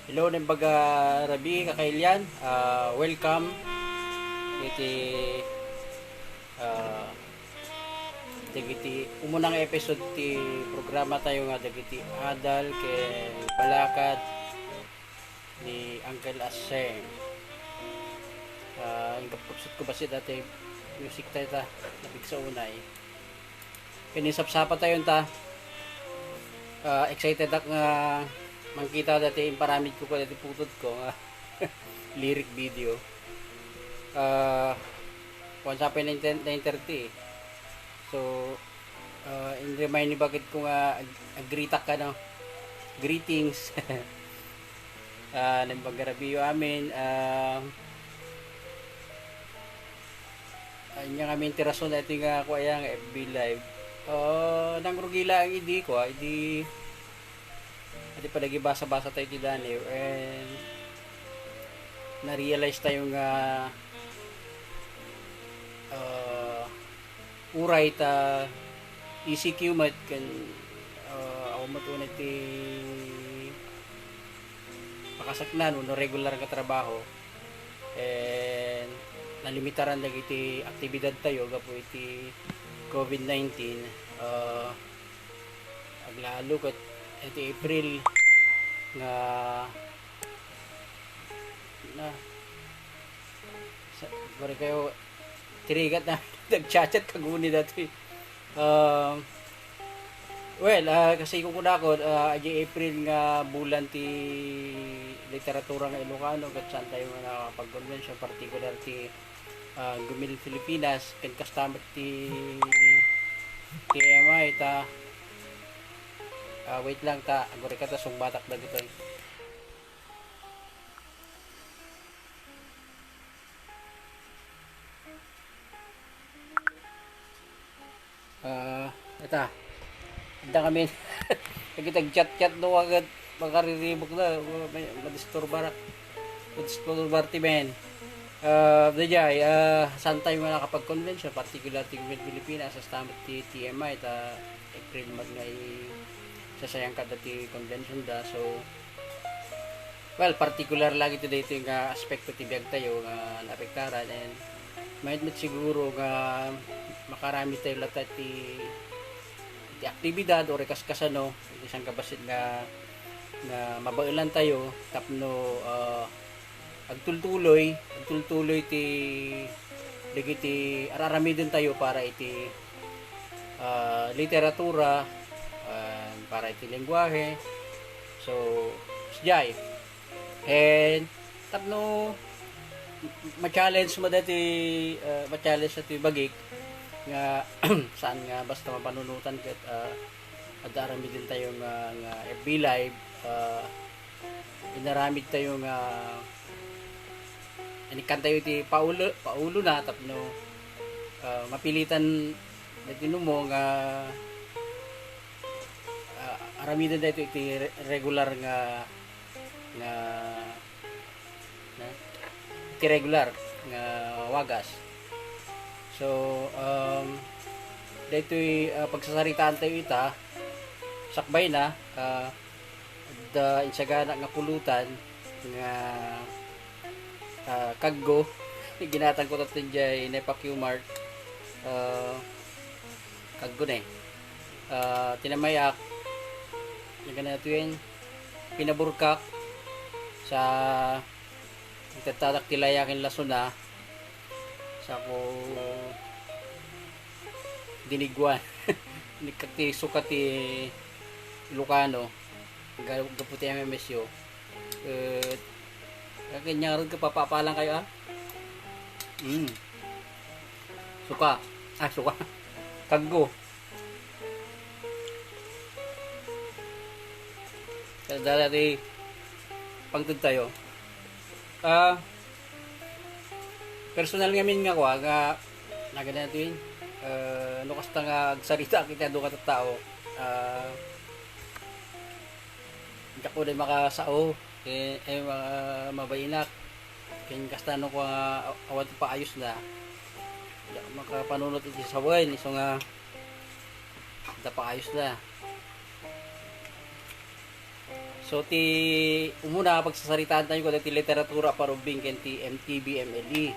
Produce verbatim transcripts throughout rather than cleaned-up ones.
Hello, Naimbag a Rabii, kakailian. Ah, welcome iti, ah, dagiti umunang episode ti programa tayo nga dagiti adal ken balakad ni Uncle Aseng. Ah, inggapsut ko bassit dati music tayo ta, napigsa unay. Ken sapsapa tayo ta. Ah, excited ak nga mangkita dati imparamid ko kadati putod ko nga lyric video. Ah, once upon a nine thirty. So, ah, in remind ni bakit ko nga ag-, agritak ka, no? Greetings. Ah, Naimbag a Rabii amin. Ah, Anya nga amin ti rason iti nga kuaya nga F B Live. Ah, nangrugi laeng idi kua, idi, idi panagibasa-basa tayo ti Daniel, and na-realize tayo nga, ah, uray ta E C Q met ken, ah, awan met unay ti pakasaknan wenno regular nga trabaho. And nalimitaran dagiti aktibidad tayo gapu iti covid nineteen. Ah, aglalo ket iti April nga na sa, pare kayo, tirigat na nagchat-chat kaguni dati. Um, well, ah, kasi kung kunakon, ah, adi April nga bulan ti literatura nga Ilocano, ket saan tayo nga nakapag-convention, particular ti, ah, Gumil Filipinas, ken kasta met ti T M I, ta, ah, wait lang ta, agurika ta, sungbatak dagitoy. Ah, ita. Adda kami. Nagitag chat-chat no agad makariribok na. May madisturbar. Madisturbar ti men. Ah, dayjay, ah, saan tayo nga nakapag-convention, particular ti Gumil Pilipinas, sa stamp ti T M I, ta April man nga i-, sasayang kada ti convention da. So, well, particular lagi ti daytoy nga aspekto ti biag tayo nga naapektaran, and mayat met siguro nga makarami tayo latta ti, ti aktibidad o rekas kasano, iti sangkabassit nga, nga mabaelan tayo tapno, ah, agtultuloy, agtultuloy ti dagiti ar-aramiden tayo para iti, ah, literatura, ah, para iti lengguahe. So, sdiay. And tapno ma-challenge mo dati, ah, ma-challenge dati bagik nga saan nga basta mapanunutan ket, ah, adda aramiden tayo nga, nga F B Live, ah, inaramid tayo nga inikkan tayo ti paulo, paulo na tapno, ah, mapilitan dati numo nga, ah, aramiden daytoy iti re-, regular nga, nga, na, iti regular nga wagas. So, um, daytoy, ah, pagsasaritaan tayo ita, sakbay na, ah, adda insagana nga pulutan nga, ah, kaggo. Ginatan ko tatta idiay Nepa Q Mart. Ah, kaggo ne. Ah, tinamayak. Nagana tuyen. Pinaburkak sa itattadak ti layaken lasona. Sako diniguan. Inikkat ti suka ti Ilocano. Ga-, gapu ti M M S U. Eh, kanya rin kapapapalan kayo, ah. Mm. Suka. Ah, suka. Kaggo. Kada dati pangted tayo. Ah, personal ngamin nga kwa, nga, nagana natin, eh, no kasta nga agsarita kita do nga tattao, ah, diak ko din makasao, eh, eh, mga mabainak, ken kasta no kwa, awan ti paayos na, diak makapanunot iti sawen, isu nga, da paayos na. So, ti umuna, pagsasaritaan tayo kada ti literatura para ubbing ken ti M T B M L E.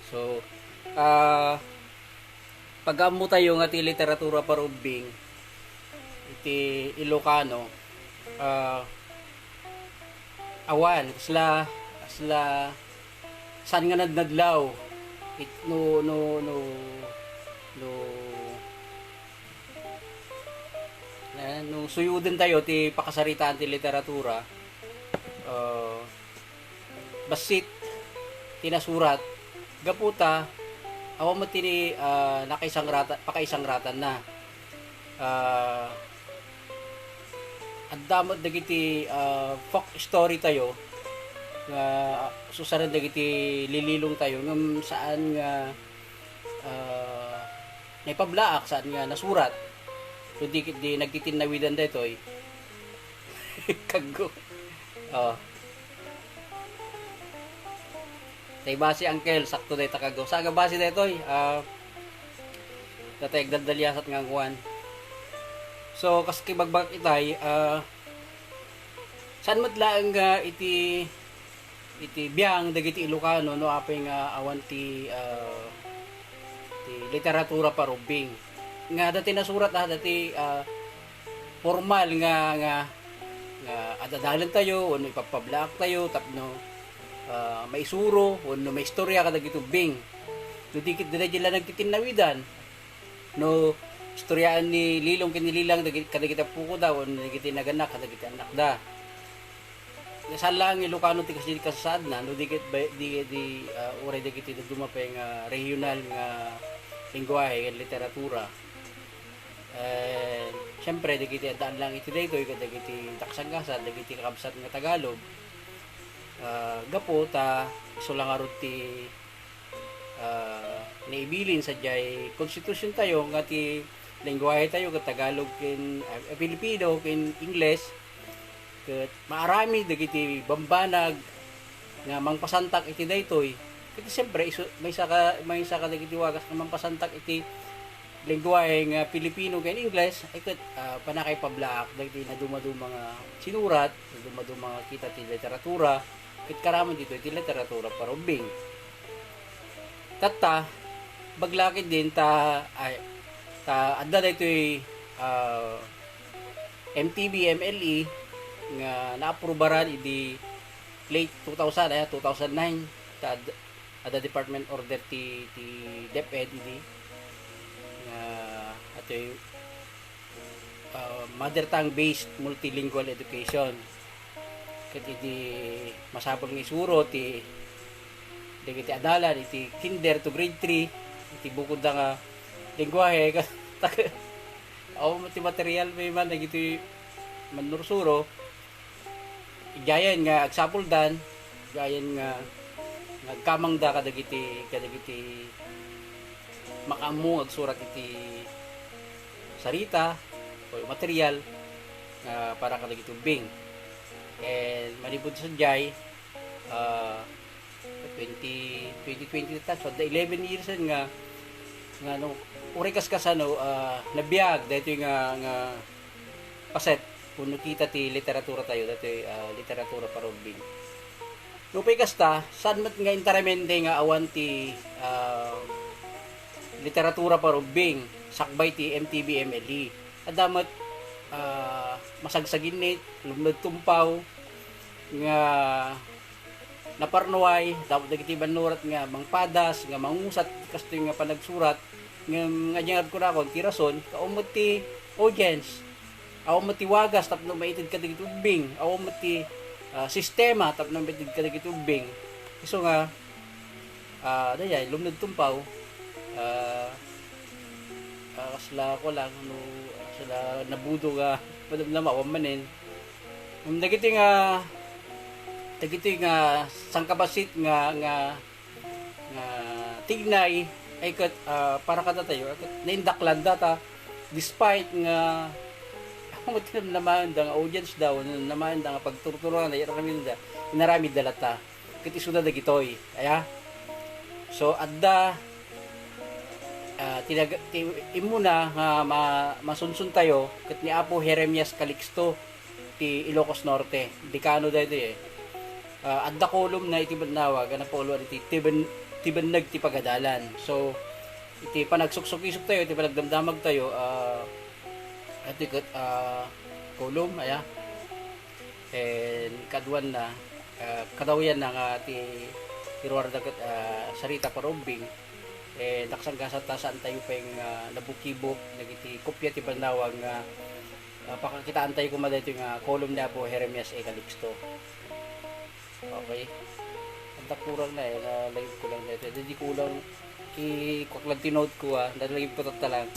So, ah, pag-ammo tayo nga ti literatura para ubbing iti Ilocano, ah, awan, kasla, kasla, saan nga nadnadlaw. It, no, no, no, no, eh, no suyuden tayo ti pakasaritaan ti literatura, ah, bassit ti nasurat, gapu ta, awan met ti, ah, nakaisangrata-, pakaisangratanna. Ah, adda met dagiti, ah, folk story tayo nga susaran dagiti lililong tayo ngem saan nga, ah, naipablaak, saan nga nasurat. So, di, di nagtitinnawidan daytoy. Kaggo. Oh. Tay basi, uncle, sakto dayta kaggo. Saan nga basi daytoy? Ah, datay agdaldaliasat nga kuan. So, kas kibagbag itay, ah, saan met laeng nga iti, iti biang dagiti Ilocano no apay nga awan ti, ah, ti literatura para ubbing. Nga dati nasurat, ah, dati, ah, formal nga, nga, nga ad-adalan tayo, wenno ipapablaak tayo, tapno, ah, maisuro, wenno maistorya kadagiti ubbing. No di ket daydiay la nagtitinnawidan, no istoryaan ni Lilong ken ni Lilang dagi-, kadagiti appoda, wenno dagiti naganak kadagiti annakda. Saan laeng nga Ilocano ti kas-, kasasaadna, no di ket bay-, di, di, ah, uray dagiti dadduma pay nga regional nga lengguwahe ken literatura. Eh, siyempre, dagiti addaan laeng iti daytoy, kadagiti taksagasa, dagiti kakabsat nga Tagalog. Ah, gapu ta isu la ngarud ti, ah, naibilin sadiay konstitusion tayo nga ti lengguwahe tayo ket Tagalog ken, ah, Filipino ken Ingles. Ket maaramid dagiti bambanag nga mangpasantak iti daytoy. Ket siyempre, isu-, maysa ka, maysa kadagiti wagas nga mangpasantak iti lengguwahe nga Filipino ken Ingles, ay ket, ah, pannakaipablaak dagiti nadumaduma nga sinurat, nadumaduma nga kita ti literatura, ket karaman ditoy ti literatura para ubbing. Tatta, baglakid din ta, ay, ta adda daytoy, ah, M T B M L E nga naaprubaran idi late two thousand, ay, two thousand nine, ta ad-, adda department order ti, ti DepEd idi nga atoy, ah, mother tongue based multilingual education. Ket idi masapul nga isuro ti dagiti adalan iti kinder to grade three, iti bukodda nga lengguwahe, ket awan met ti material pay man dagiti mannursuro, idiayen nga agsapuldan, idiayen nga, nga agkamangda kadagiti, kadagiti makaammo nga agsurat iti sarita o material nga para kadagiti ubbing. And manipud sadiay, ah, twenty, twenty twenty ta, so, adda eleven years nga, nga, no, uray kas-, kasano, ah, nabiag daytoy nga, nga paset wenno kita ti literatura tayo, daytoy, ah, literatura para ubbing. Nupay kasta, saan met nga intaramende nga awan ti, ah, literatura para ubbing sakbay ti M T B M L E. Adda met, ah, masagsaginnit, lumned tumpaw, nga naparnuay, tapno dagiti bannurat nga mangpadas, nga mangusat, kastoy nga panagsurat, ngem ania nga kunakon, ti rason, awan met ti audience, awan met ti wagas tapno maited kadagiti ubbing, awan met ti, ah, sistema tapno maited kadagiti ubbing. Isu nga, ah, dayay, lumned tumpaw, ah, ah, kasla ko lang, no, kasla nabudo nga, madamdama, awan manen. Ngem dagiti nga, dagiti nga sangkabassit nga, nga, nga tignay, ay ket, ah, para kadatayo, ay ket naindaklanda ta, despite nga, awan met ti namnamaenda nga audience da, wenno namnamaenda nga pagturturonda, inaramidda, inaramidda latta. Ket isuda dagitoy, aya? So, adda, ah, tinag-, ti, immuna nga ma-, masunsuntayo, ket ni Apo Jeremias Calixto. ti Ilocos Norte. Dekano daytoy, eh. Ah, adda kolumna iti Bannawag a napauluan iti Tiben-, Tibenneg ti Pagadalan. So, iti panagsuksukisuktayo, iti panagdamdamagtayo, ah, iti ket, ah, kolum, aya. And kaduanna, ah, kadawyanna nga ti iruarda ket, ah, Sarita para Ubbing. Eh, naksanggasat ta saantayo pay nga nabukibok dagiti kopia ti Bannawag nga, ah, pakakitaantayo koma daytoy nga kolum ni Apo Jeremias A. Calixto. Okay. Adda kurang na, eh, nalagip ko lang daytoy. Di kulang, ikuak lang ti note ko, ah, nalagip ko tatta lang.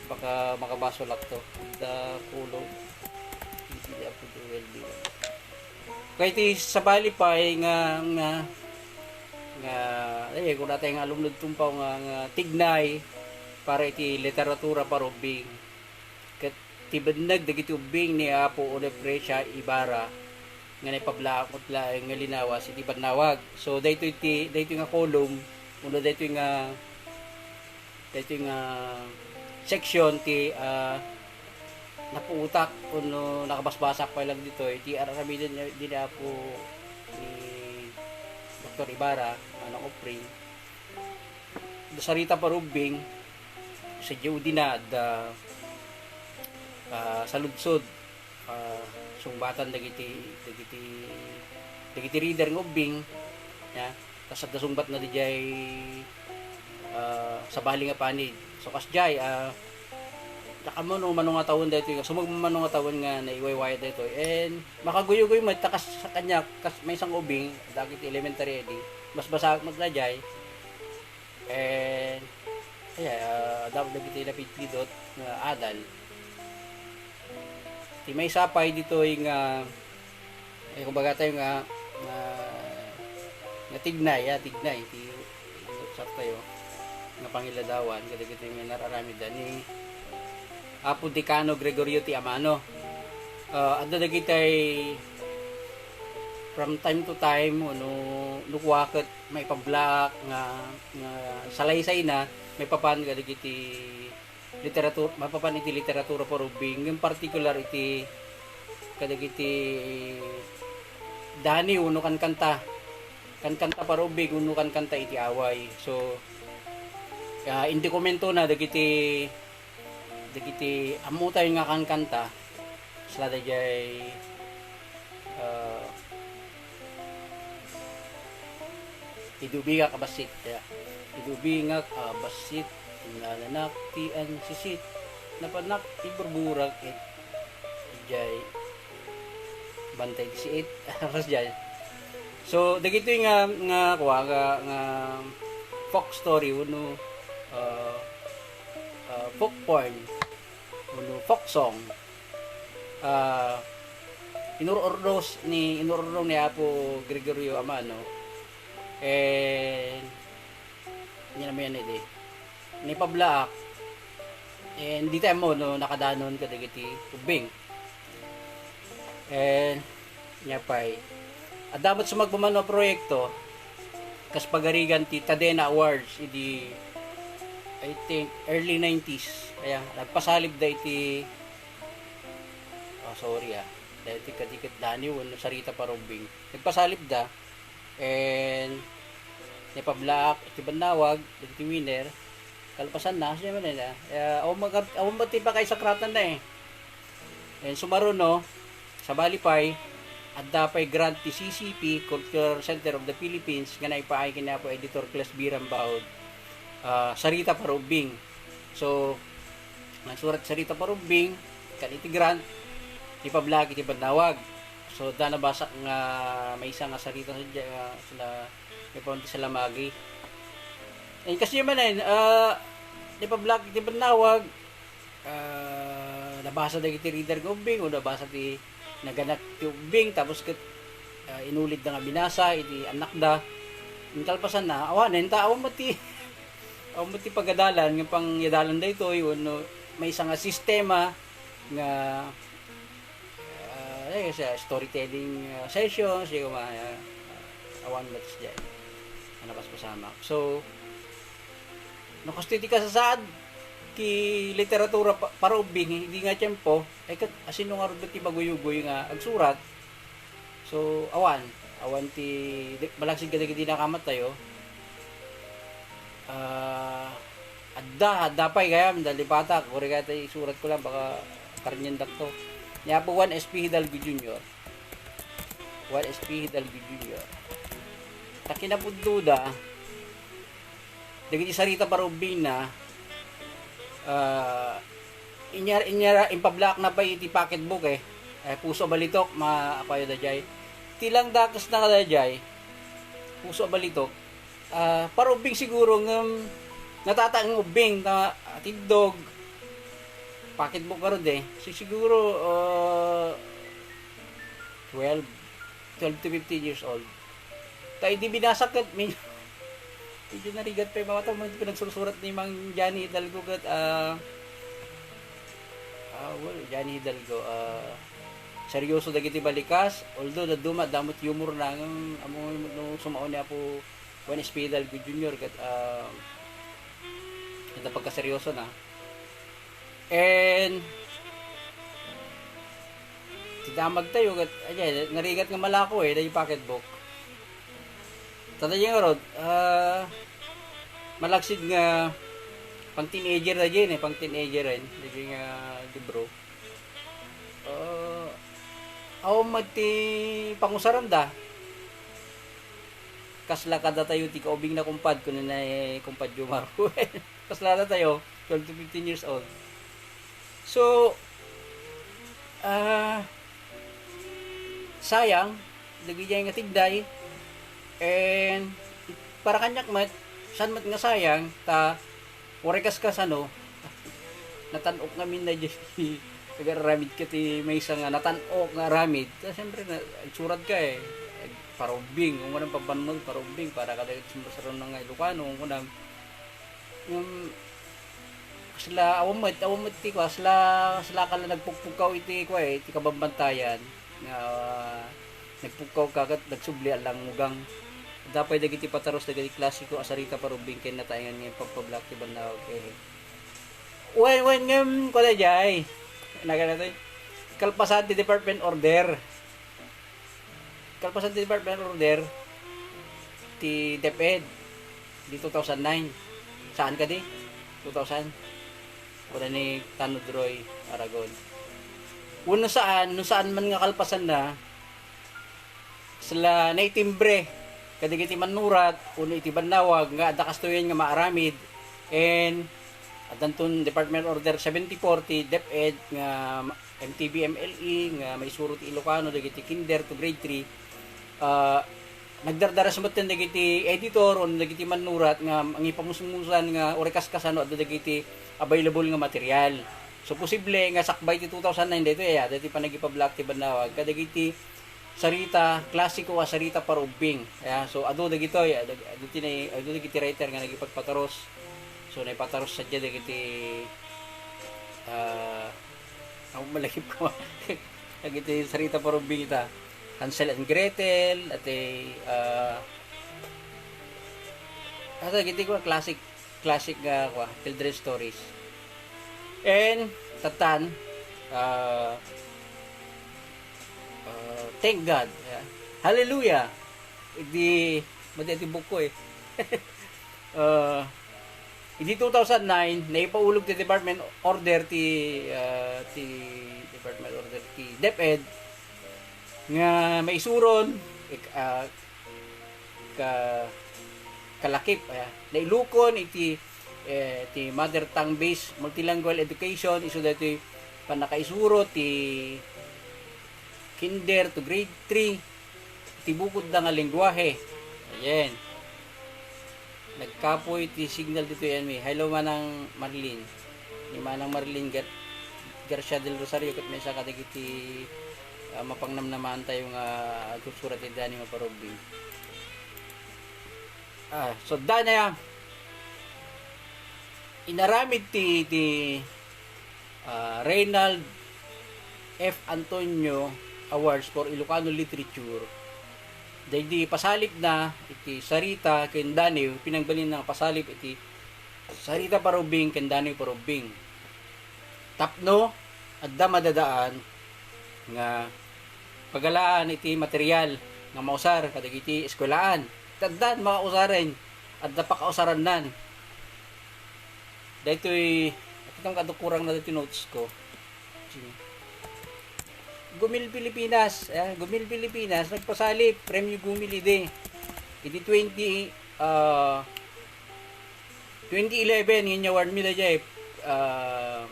Baka makabasolak to. Adda kolum. Hindi ni Apo Joel Bilang. Kay ti sabali pay nga, nga, nga, eh, kung natay nga alumnod tumpaw nga, nga tignay para iti literatura para ubbing. Ket tibenneg dagiti ubbing ni Apo Onofre Sia Ibarra nga naipablaak met laeng nga linawas iti Bannawag. So, daytoy ti, daytoy nga kolum, uno daytoy nga daytoy nga section ti, ah, napuotak wenno nakabasbasak pay lang ditoy ti ar-aramiden ni, ni Apo ni Doktor Ibarra, Manong Opring. Adda Sarita para Ubbing, sa Judina, adda, ah, Saludsod, ah, sungbatan dagiti, dagiti, dagiti reader nga ubbing, ya. Tas adda sungbatna didiay, ah, sabali nga panid. So, kasdiay, ah, dakam no mano nga tawen daytoy, sumagmamano nga tawen nga naiwaywayat daytoy. And makaguyoguyo met ta kas kaniak, kas maysa nga ubbing, dagiti elementary idi, basbasaak met daydiay. And, aya, ah, adda dagiti napidpidot nga adal. Ti maysa pay ditoy nga, eh, kumbaga tayo nga, nga, nga tignay, ah, tignay, ti, ti, saktayo, nga pangiladawan, kadagiti nga nararamida ni Apo Decano Gregorio T. Amano. Ah, adda dagitay from time to time, no, no kua ket maipablaak nga, nga salaysayna maipapan kadagiti literatur-, maipapan iti literatura para ubbing, ngem partikular iti kadagiti daniw wenno kankanta. Kankanta para ubbing wenno kankanta iti away. So, ah, indokumentona dagiti, dagiti ammotay nga kankanta, kasla daydiay, ah, Idi ubingak a bassit, ya. Idi ubingak a bassit, innalanak ti ansisit, napanak ti burburak, it, idiay bantay ti siit, aras diay. So, dagitoy nga, nga, kua, nga, nga folk story, wenno, ah, ah, folk poem, wenno folk song, ah, inur-urdos ni, inur-urong ni Apo Gregorio Amano, and, ania naman yan, idi, ni Pablaak, and di tayo mo, no, nakadanon kadagiti ubbing. And, nia pay, adda met sumagmamano a proyekto, kas pagarigan ti Tadena Awards, idi, I think, early nineties. Kaya, nagpasalib da iti, oh, sorry, ah. Dahil ti kadiket daniw, wenno sarita para ubbing. Nagpasalib da, and ni Pablaak, iti bannawag, dagiti winner, kalpasanna, siya man, eh, ah, awan mag-, awan ba ti pakaisakratan na, eh. And sumaruno, sabali pay, adda pay grant ti C C P, Cultural Center of the Philippines, nga naipaay ken ni Apo Editor Cles B. Rambaud, ah, sarita para ubbing. So, nagsurat sarita para ubbing, kan iti grant, ipablaak iti bannawag. So, da nabasak nga maysa nga sarita sa, ah, sila, may pamati sa lamagi. And kasi man, eh, ah, ipablaak iti bannawag, ah, nabasa dagiti reader nga ubbing, o nabasa ti naganak ti ubbing, tapos ket, ah, inulid da nga binasa iti annakda. Ing kalpasan na, awanen, ta awan met ti, awan met ti pagadalan nga pangyadalan daytoy, wenno maysa nga sistema nga, ah, eh, sa storytelling, ah, sessions, di ko ma-, ah, awan met diay. Ano, paspasamak. So, no, kastoy ti kasasaad, Ti literatura pa-, para ubbing, idi nga tiempo, ay ket asino ngarud ti maguyugoy nga agsurat? So, awan. Awan ti, di, malaksid kadagiti nakamat tayo. Ah, adda, adda pay gayam, dalipatak, kuri kaya tayo isurat ko lang, baka karniendakto. Ni Apo Juan S P Hidalgo Junior. Juan S P Hidalgo Junior. Ta kinapudnoda, dagiti sarita para ubbingna, ah, inyar-, inyar-, impablakna pay iti pocketbook, eh. Eh, Puso a Balitok, ma-, akuayo daydiay. Ti lang dakesna kadaydiay, Puso a Balitok, ah, para ubbing siguro ngem natata nga ubbing, ta, ah, tiddog, pocketbook ngarud, eh. Si-, siguro, ah, twelve, twelve to fifteen years old. Ta idi binasa ket, min-, medyo narigat pay, mga tao, pinagsursurat ni Mang Johnny Hidalgo ket, ah, ah, well, Johnny Hidalgo, ah, seryoso dagiti balikas, although dadduma, adda met humor na, ngem ammo no sumao ni Apo Juan S P Hidalgo Junior ket, ah, adda pagkaseryoso na. And ti damag tayo, ket, ajay, narigat nga malako, eh, daydi pocketbook. Ta daydi ngarud, ah, malaksid nga pang-teenager daydi, eh, pang-teenager, eh, daydi nga libro. Ah, awan met ti pangusaranda. Kasla kadatayo ti kaubingna, kumpad, kunana ni Kumpad Jomar. Kasla datayo, twelve to fifteen years old. So, ah, sayang, dagiti nga tigday, and para kaniak met, saan met nga sayang, ta, uray kaskasano, natan-ok ngamin na diay, nagaramid ka ti maysa nga natan-ok nga aramid. Ta, siyempre, na, agsurat ka, eh. Para ubbing, kung anong pabannol, para ubbing, para kadagiti sumarsarano nga Ilocano, kung anong, yung, kasla, awan met, awan met ti, kasla, kasla ka la nagpukpukkaw iti, kua, eh, iti kabambantayan, nga, nagpukkaw ka ket nagsubli a langugang. Adda pay dagiti pataros dagiti klasiko a sarita para ubbing ken nataengan nga impagpablak ti bannawag, eh. Wen, wen, ngem, kua daydiay. Nagana to, eh. Kalpasan ti department order. Kalpasan ti department order ti DepEd di two thousand nine. Saan kadi? Two thousand. Kuna ni Tanod Roy Aragon. Wenno saan, no saan man nga kalpasanna, sila naitimbre kadagiti mannurat wenno iti bannawag nga adda kastoyen nga maaramid, and addanton Department Order seventy-four ti DepEd nga M T B M L E nga maisuro ti Ilocano dagiti kinder to grade three. Ah, nagdardaras metten dagiti editor wenno dagiti mannurat nga mangipamusmusan nga uray kaskasano adda dagiti available nga material. So, posible nga sakbay ti two thousand nine daytoy, aya, daytoy panagipablak ti bannawag kadagiti sarita, klasiko a sarita para ubbing. Aya, so, adu dagitoy, adu, adu ti nay-, adu dagiti writer nga nagipagpataros. So, naipataros sadiay dagiti, ah, ako malagip ko. Dagiti sarita para ubbing ita. Hansel and Gretel, ati, ah, ata dagiti kua, classic, classic nga, kua, children's stories. And, tatan, ah, ah, thank God. Yeah. Hallelujah. Idi, madi ti buko, eh. Ah, idi two thousand nine, naipaulog ti department order ti, ah, ti department order ti DepEd nga maisuron, ik-, ah, ka-, kalakip, ah, nailukon iti, eh, ti mother tongue based multilingual education, isu daytoy pannakaisuro ti kinder to grade three, ti bukodda nga lengguahe. Ayan. Nagkapoy ti signal ditoy, yan, mi. Hello, Manang Marlene. Ni Manang Marlene Gar-, Garcia del Rosario, ket maysa kadagiti, ah, mapangnamnamaan tayo nga agsursurat iti Danum a Para Ubbing. Ah, so, dana, inaramid ti, ti, ah, Reynald F. Antonio Awards for Ilocano Literature. Daydi pasalipna iti sarita ken danum, pinangbalinna nga pasalip iti Sarita Parubing ken Danoy Parubing. Tapno adda madadaan nga pagalaan iti material nga mausar kadagiti eskuelaan. Addan makausaren, adda pakausarannan. Daytoy, ket ket adu kurangna daytoy notes ko. Gumil Pilipinas, eh, Gumil Pilipinas, nagpasali, Premyo Gumil idi. Idi twenty, ah, twenty eleven, nga in-award mi dayjay, ah,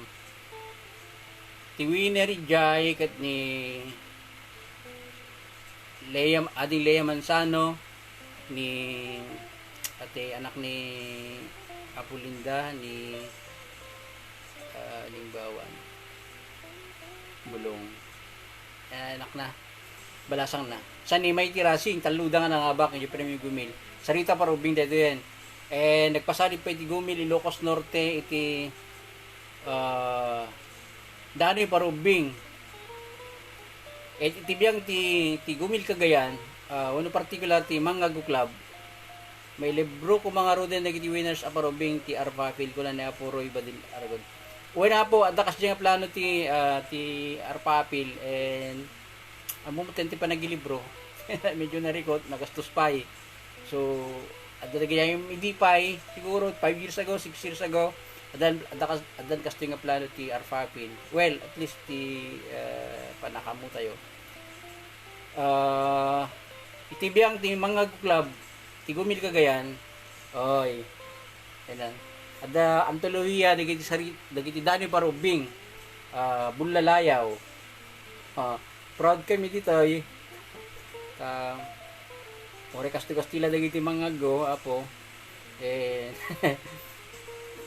ti winner idiay ket ni Lea, ading Lea Manzano, ni, ati anak ni Apo Linda, ni, ah, Limbawan. Bulong. Eh, anak na. Balasang na. Sa ni Mighty Racing, talluda nga nangabak iti Premyo Gumil. Sarita Parubing daytoyen. Eh, nagpasalib pay iti Gumil, Ilocos Norte, iti, ah, Danoy Parubing. Eh, iti biang ti, ti Gumil Cagayan, ah, wenno partikular ti Mangago Club, mailibro koma ngaruden dagiti winners a Parubing ti ARFAPIL, kuna ni Apo Roy Badil Aragon. Wen, Apo, adda kasdi nga plano ti, ah, ti ARFAPIL, and ammom ti panagilibro. Medyo narikot, nagastos pay. So, adda dagiti idi pay, siguro five years ago, six years ago, addan, adda kas-, addan kastoy nga plano ti ARFAPIL. Well, at least ti, ah, pannakaammo tayo. Ah, iti biang ti Mangago Club, ti Gumil Cagayan, oy, ayan. Adda antolohiya dagiti sari-, dagiti Danoy Parubing, ah, Bullalayaw. Ah, proud kami ditoy. Ta, uray kasto-kasto la dagiti Mangago, Apo. Eh,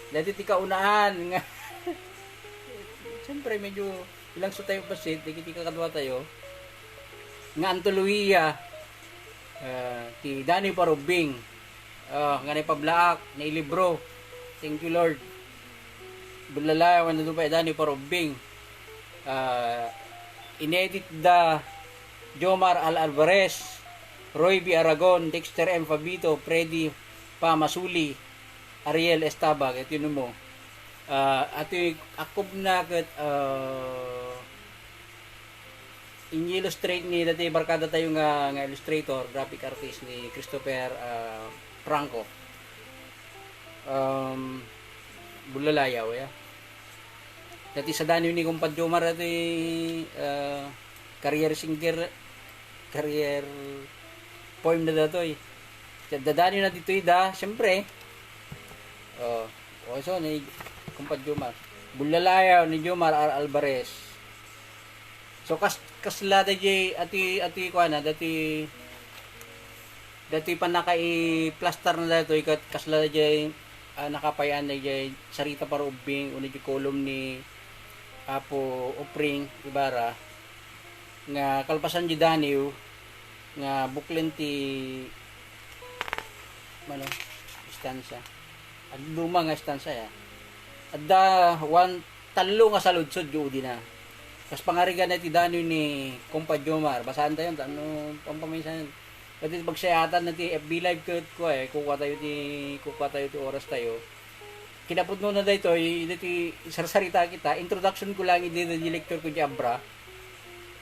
dati ti kaunaan nga, siyempre, medyo ilangso tayo pasit, dagiti kakadua tayo, nga antolohiya, ah, ti Danoy Parubing. Ah, nga naipablaak, nailibro. Thank you, Lord. Bullalayaw, ano doon pa, Danoy Parubing. Ah, inedit da Jomar Al Alvarez, Roy B Aragon, Dexter M Fabito, Freddy Pamasuli, Ariel Estabag, iti numo. Ah, ati akubna ket, ah, in-illustrate ni dati barkada tayo nga, nga illustrator, graphic artist ni Christopher, ah, Franco. Um, Bullalayaw, ya. Dati sa Danoy ni Kumpad Jomar, dati, ah, career singer, career poem na datoy. Dadani na ditoy da, siyempre. Oh, oh, so ni Kumpad Jomar. Bullalayaw ni Jomar R. Alvarez. So, kas-, kasla dayjay, ati, ati, kuana, dati, dati pannakaiplastar na daytoy, kat-, kasla dayjay, ah, nakapay-an dayjay Sarita Parubing, wenno di kolum ni Apo Opring Ibarra, nga kalpasan di Daniw, nga buklen ti, ano, estansa. Agduma nga estansa, ya. Adda one, tallo nga saludsod di udina. Kas pangarigan na ti Daniw ni Kumpad Jomar. Basaan tayo, ano, pampaminsan. Pati pagsayatan na ti F B Live ket, kua, eh, kukua tayo ti, kukua tayo ti oras tayo. Kinapudno na daytoy, daytoy sarsarita kita. Introduction ko lang, idi, di lecture ko di Abra.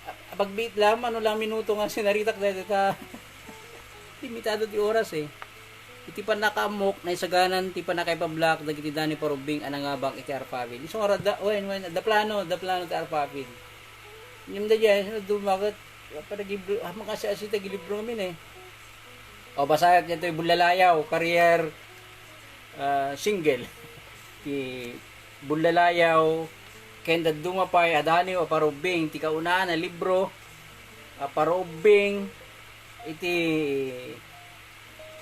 A-, abagbiit lang, ano lang minuto nga sinaritak daytoy ta. Limitado ti oras, eh. Iti pannakaammok, naisaganan ti pannakaipablaak dagiti Danoy Parubing a nangabak iti ARFAPIL. Isu nga adda, wen, wen, adda plano, adda plano ti ARFAPIL. Ngem daydiay, dumaket, panagibro, ah, makasi-asi ti agilibro ngamin, eh. O, basaek daytoy Bullalayaw, career, ah, single. Ti Bullalayaw, ken dadduma pay a Daniw a Parubing, ti kaunaan a libro a Parubing iti,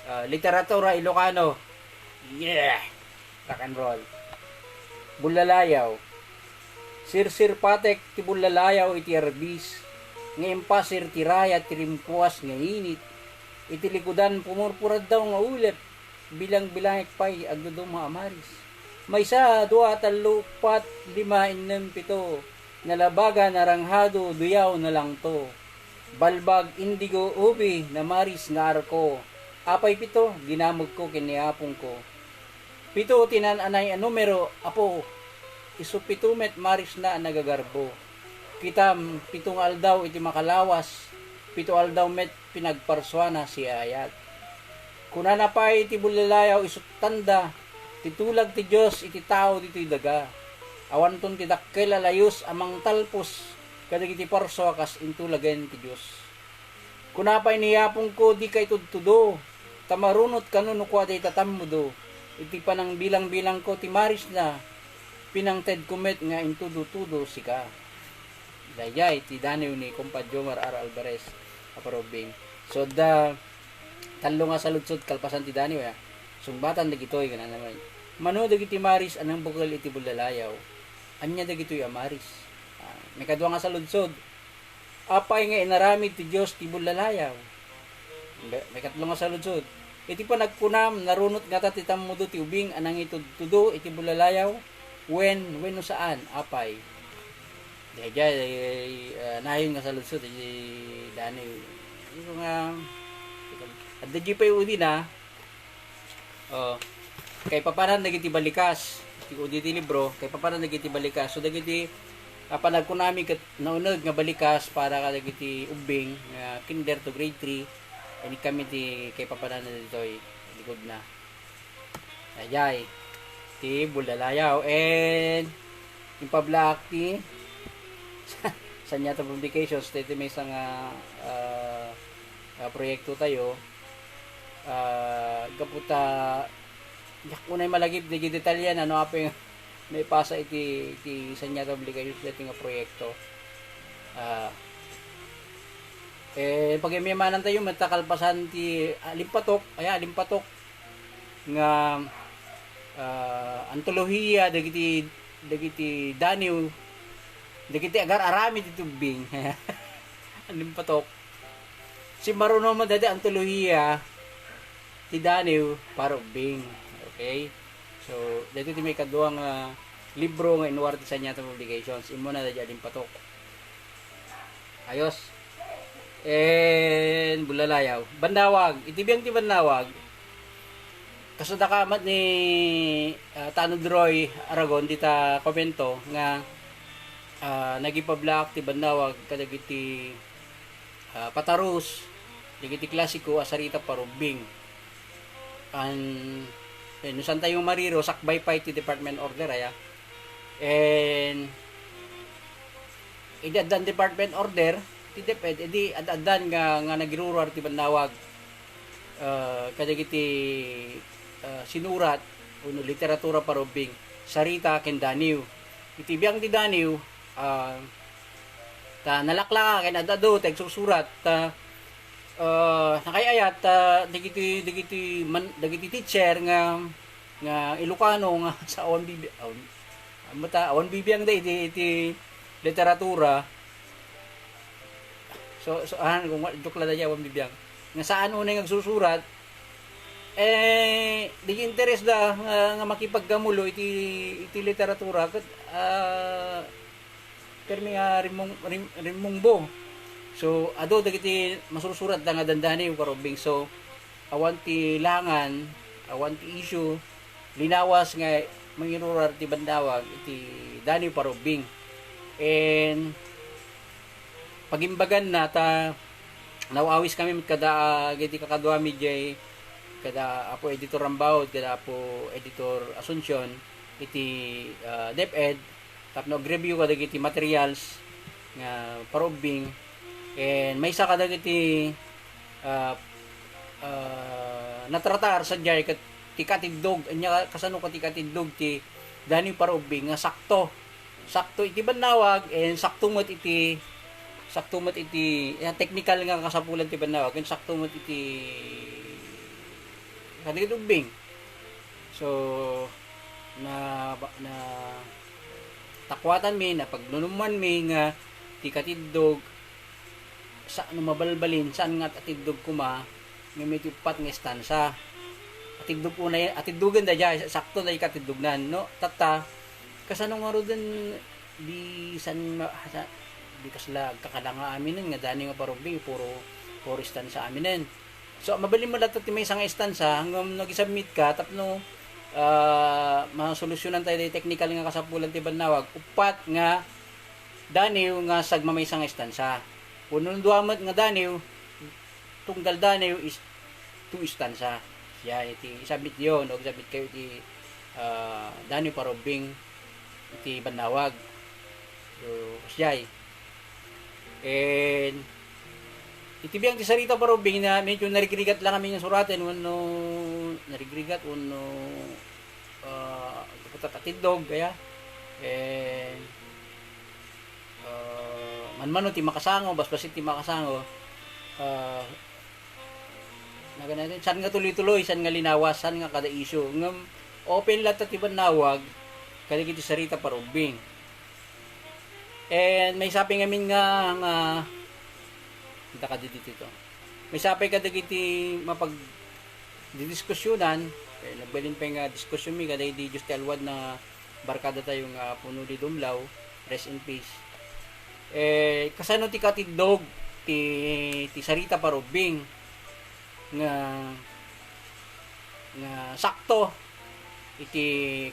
ah, literatura Ilocano. Yeah! Rock and roll. Bullalayaw. Sirsirpatek ti bullalayaw iti arbis, nga impasir ti rayat ti rimpuas nga init. Iti likudan, pumurpura daw nga ulep, bilang-bilangek pay, agduduma a maris. Maysa, dua, tallo, uppat, lima, innem, pito. Nalabaga, naranghado, duyaw, nalangto. Balbag, indigo, ubi, namaris nga arko. Apay pito, ginamegko ken ni apongko. Pito ti naan-anay a numero, Apo, isu pito met marisna a nagagarbo. Kitam, pito nga aldaw iti makalawas, pito aldaw met pinagparsuana siya ayat. Kunana pay ti bullalayaw, isu tanda ti tulag ti Dios iti tao ditoy daga. Awanton ti dakkel a layus a mangtalpos kadagiti parsua kas intulagen ti Dios. Kuna pay ni Yapongko, dika itudtudo, ta marunot kano no kua dayta tammodo. Iti panangbilang-bilangko ti marisna, pinangtedko met nga intudo-tudo sika. Daydiay ti daniw ni Compa Jomar R. Alvarez a parubing. So, da, tallo nga saludsod kalpasan ti daniw, ya. Sungbatan dagitoy, kana naman. Mano dagiti maris a nangbukel iti bullalayaw? Ania dagitoy a maris? Ah, maikadua nga saludsod, apay nga inaramid ti Dios ti bullalayaw? Be-, maikatlo nga saludsod, iti panagkunam, narunot ngata ti tammodo ti ubing a nangitudtudo iti bullalayaw? Wen, wenno saan? Apay? Daydiay, ah, nayon nga saludsod, iti daniw. Ito nga, adda di pay udi na, Oh. Kaipapanan dagiti balikas. Ti udi ti libro, kaipapanan dagiti balikas. So, dagiti, ah, panagkunami ket nauneg nga balikas para kadagiti ubbing nga kinder to grade three, inikami ti kaipapanan na ditoy, likod na. Ayay. Ti bullalayaw. And, impablaak ti Sanyata Publications, dito may isang, ah, ah, ah, proyekto tayo. Ah, gapu ta, diak unay malagip, di detalye na, no, apay nga naipasa iti, iti Sanyata Publications dito nga proyekto. Ah, eh, pag-imimanan tayo, matakalpasan ti, ah, Alimpatok, aya, Alimpatok, nga, ah, antolohiya dagiti, dagiti daniw, dagiti agar-aramid iti ubbing. Alimpatok. Simmaruno met daydi antolohiya ti daniw para ubbing. Okay? So, daytoy ti maikadua nga libro nga inuar ti Sanyata Publications. Immuna daydi Alimpatok. Ayos. And bullalayaw. Bannawag. Iti biang ti Bannawag, kasada ka met ni, ah, Tanod Roy Aragon dita komento nga, ah, nagipablaak ti Bannawag kadagiti, ah, patarus, dagiti klasiko a sarita para ubbing. And, eh, no saan tayo mariro, sakbay pay ti department order, aya. And, idi addan department order ti DepEd, idi ad-addan nga, nga nagiruruar ti Bannawag, ah, kadagiti, ah, sinurat wenno literatura para ubbing, sarita ken daniw. Iti biang ti daniw, ah, ta nalaklaka ken ad-adu ti agsusurat, ta, ah, nakay-ayat, ta dagiti, dagiti man, dagiti teacher nga, nga Ilocano nga sa awan bibi-, awan, awan ta, awan bibiangda iti, iti literatura. So, so, ah, kung wa-, joke lang dayta, awan bibiang. Nga saan unay nga agsusurat, eh, di interes da nga, nga makipagkamulo iti, iti literatura, ket, ah, permi nga rimmung-, rim-, rimmungbo. So, adu dagiti masursurat da nga dandani, para ubbing. So, awan ti langan, awan ti issue, linawas nga mangirurar ti Bannawag iti daniw para ubbing. And pagimbagan na ta, naw-awis kami met kada, ah, iti kakaduami jay, kada Apo Editor Rambaud, kada Apo Editor Asuncion, iti, ah, DepEd, tapno agreview kadagiti materials nga para ubbing, and maysa kadagiti, ah, ah, natratar sadiay ket ti katiddog, ania kasano ket ti katiddog ti daniw para ubbing nga sakto. Sakto iti Bannawag, and sakto met iti, sakto met iti, eh, technical nga kasapulan ti Bannawag, and sakto met iti kadagiti ubbing. So, na, na, takuatanmi, napagnunummanmi nga ti katiddog, sa, no mabalbalin, saan nga atiddog koma, nga may ti uppat nga estansa. Atiddog unay, atiddogen da dya, sakto da katiddognan, no? Tatta, kasano nga ruden, di san ma-, sa, di kasla agkakada nga aminen, nga dani nga parubing, puro, puro estansa aminen. So, mabalin mo latta ti maysa nga estansa, ngem no agsubmit ka, tapno, ah, masolusyonan tayo ti technical nga kasapulan ti bannawag. Uppat nga daniw nga sagmamaysa nga istansa. Wenno dua met nga daniw, tunggal daniw is two istansa. Siya iti isubmit yo, no? Isubmit kayo iti, ah, daniw para ubbing iti bannawag. So, siya. And iti biang ti sarita para ubbing na medyo narigrigat lang kami nga suraten wenno narigrigat wenno, ah, kaputat atiddog kaya. And, ah, manmano ti makasango, basbasit ti makasango. Ah, nagana-, saan nga tuloy-tuloy, saan nga linawas, saan nga kada issue. Ngem open latta ti bannawag kadagiti sarita para ubbing. And maysapay ngamin nga, nga, ita ka dito, dito. Maysapay kadagiti mapag-, didiskusyonan, eh, nagbalin pa nga diskusyon mi, kada di Diyos ti alwad na barkada tayo nga Puno di Dumlaw, rest in peace. Eh, kasano ti katiddog ti, ti sarita para ubbing nga, nga sakto iti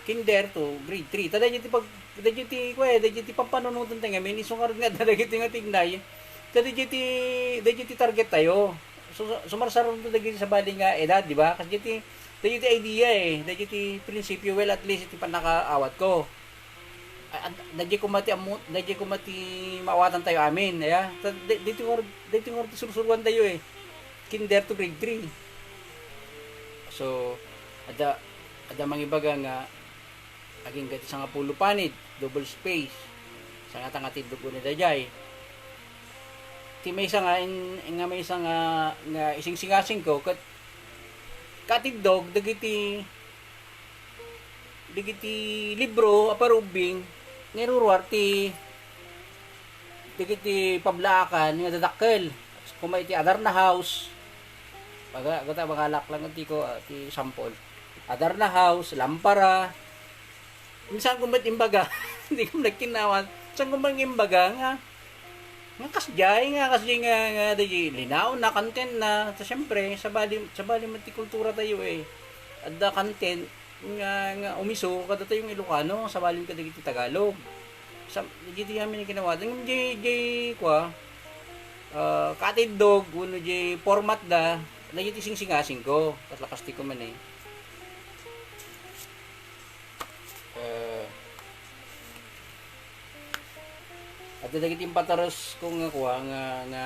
kinder to grade three. Ta daydi ti pag-, daydi ti, kua, daydi ti pampanunoten tayo ngamin, isu ngarud nga dagiti nga tignay. Ta daydi ti, daydi ti target tayo. So, sumarsar dagiti sabali nga edad, di ba? Kasi daydi, daydi ti idea eh. Daydi ti prinsipyo, well, at least iti panakaawat ko. Ah, ad-, daydi koma ti ammo, daydi koma ti maawatan tayo amin, aya? Ta-, di-, daydi ngarud, daydi ngarud ti sursuruan tayo eh. Kinder to grade three. So, adda, adda mangibaga nga agingga ti sangapulo panid, double space. Sangata nga tiddog ni daydiay. Ti maysa nga in, nga maysa nga, nga isingsingasing ko, ket katiddog dagiti, dagiti libro a para ubbing nga iruruar ti dagiti pablaakan nga dadakkel. Koma iti Adarna House, baga, gata, magalak lang ti ko, ah, ti sample. Adarna House, Lampara. Minsan ko met imbaga, hindi ko nagkinawan. Saan ko man imbaga nga, nga kasjay, nga kasjay nga, nga di linaw na, content na. Ta siyempre, sabali, sabali met ti kultura tayo eh. Adda content, nga, nga umiso kadatayo nga Ilocano, sabali kadagiti Tagalog. Sa, dagiti amin nga kinawa-, dagiti, dagiti, kua, ah, katiddog, wenno dagiti format da, dagiti singsingasing ko, ket lakas ti kuman eh. Ah, adda dagiti impataros ko nga kua, nga, nga,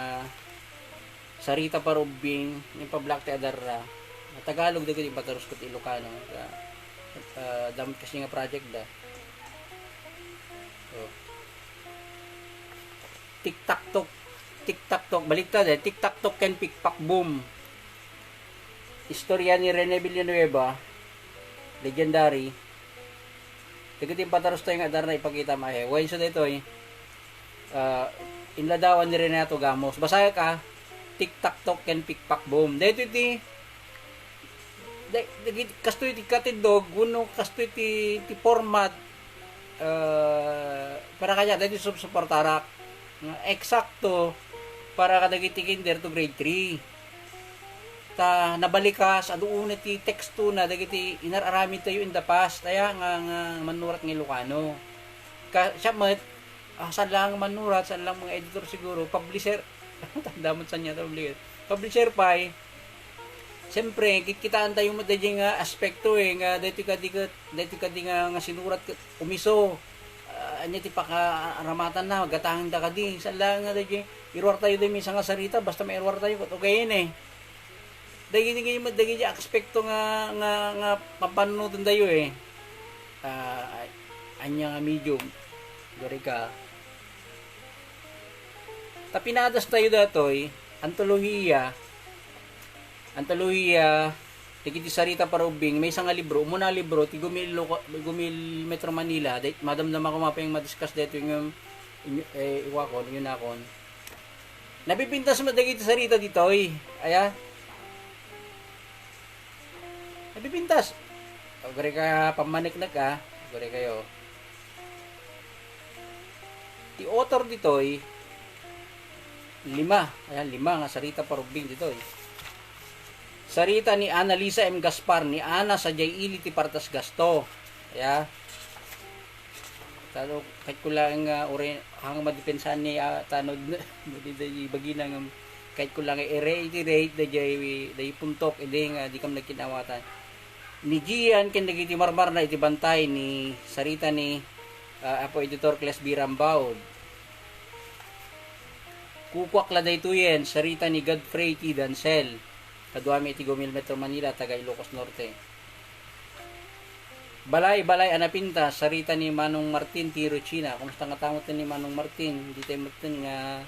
sarita para ubbing, nga ipablak ti Adarna. Tagalog dagiti impataros ko ti Ilocano. Ka, ah, damot kasi nga project da. Oh. Tik-tak-tok. Tik-tak-tok. Baliktad eh. Tik-tak-tok ken Pikpak Boom. Istorya ni Rene Villanueva. Legendary. Dagiti impataros tayo nga Adarna, ipakita maay. Wenso daytoy, ah, inladawan ni Renato Gamos. Basaek a, Tik-tak-tok ken Pikpak Boom. Daytoy ti, day-, dagiti, kastoy ti katiddog, wenno kastoy ti, ti format, ah, para kanya, daytoy sub-, suportarak. Nga eksakto para kadagiti kinder to grade three. Ta nabalikas, adu unay ti teksto na dagiti inar-aramid tayo in the past, aya nga, nga mannurat nga Ilocano. Ka, siya met, ah, saan lang mannurat, saan lang mga editor siguro, publisher, tanda mo saan niya publisher. Publisher pay, siyempre, kit-, kitaan tayo mo daydi nga aspekto eh, nga daytoy kadi ket, daytoy kadi nga, nga sinurat ket umiso. Ah, anya ti pakaaramatanna, gatangen da kadi. Saan lang nga daydi, iruar tayo daydi maysa nga sarita, basta mairuar tayo, ket okay na eh. Dagiti, dagiti aspekto nga, nga, nga pampanunoten tayo eh. Ah, anya nga medium, gari ka. Ta pinadas tayo datoy, antolohiya, antolohiya, dagiti sarita para ubbing, maysa nga libro, umuna nga libro, ti Gumil Loca-, Gumil Metro Manila, day-, madamdama ko mapay nga madiscuss daytoy nga inyo, eh, iwakon, inyo nakon. Nabibintas met dagiti sarita ditoy, aya? Nabibintas. Agari ka pammaneknek, ah. Agari kayo. Ti author ditoy, lima. Ayan, lima nga sarita para ubbing ditoy. Sarita ni Annalisa M. Gaspar, ni Ana sadiay ili ti partas gasto. Ya. Tano, kahit ko lang nga uri, hang madipensaan ni, ah, tanod, di, di, di, bagina nga, kahit ko lang i-reiterate, da jay, da jay puntok, idi nga, di kam nagkinawatan. Ni Gian, ken dagiti marmarna iti bantay ni, sarita ni, ah, Apo Editor Cles B. Rambaud. Kukuak la daytoyen, sarita ni Godfrey T. Dancel. Kaduami iti Gumil Metro Manila, taga Ilocos Norte. Balay, balay a napintas, sarita ni Manong Martin T. Ruchina. Kumusta nga tamo ni Manong Martin? Di tayo Martin nga,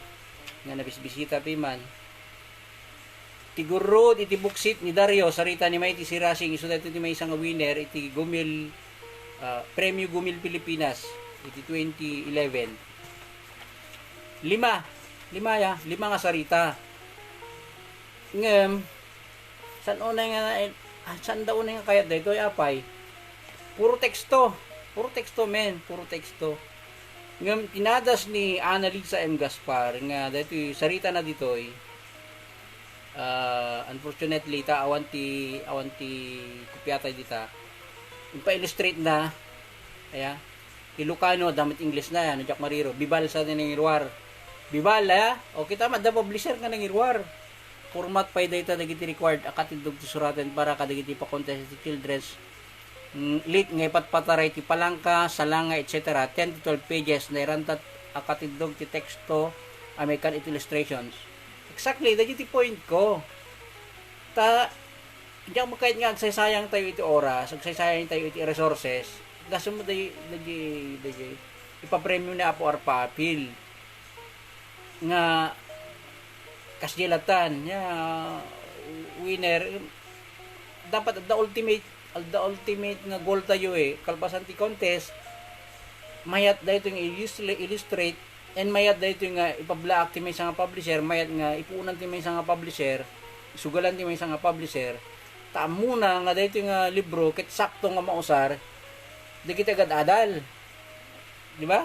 nga nabisbisita pa man. Ti gurrud iti buksit ni Dario, sarita ni Mighty Sirasing, isu daytoy ti maysa nga winner iti Gumil, ah, Premio Gumil Pilipinas iti twenty eleven. Lima. Lima ya, lima nga sarita. Ngem, saan unay nga, ah, saan da unay nga kayat daytoy, apay? Puro teksto. Puro teksto, men. Puro teksto. Ngem, tinadas ni Annalisa M. Gaspar nga daytoy sarita na ditoy. Ah, unfortunately, ta awan ti, awan ti kopiata dita. Ipa-illustrate na. Aya. Ilocano, adda met Ingles na, yan, Jack Mariro. Bibal sa nangiruar. Bibal, aya? O, kita, adda publisher nga nangiruar. Format pay dayta dagiti required a katindog ti suraten para kadagiti pa-contest ti children's, mm, lit nga ipatpataray ti palangka, salanga, et cetera. Ten to twelve pages, nairantat a katindog ti teksto a maikan iti illustrations. Exactly, dagiti point ko. Ta, diak makayat nga agsaysayang tayo iti oras, agsaysayang tayo iti resources. Gasu mo dagi, dagi, dagi, ipapremyo ni Apo Arpapil nga kasdiay latan, ya, winner, dapat the ultimate, the ultimate nga goal tayo eh, kalpasan ti contest, mayat daytoy nga illustra-, illustrate, and mayat daytoy nga ipablaak ti maysa nga publisher, mayat nga ipuonan ti maysa nga publisher, isugalan ti maysa nga publisher, ta ammona nga daytoy nga libro ket sakto nga mausar dagiti agad-adal. Di ba?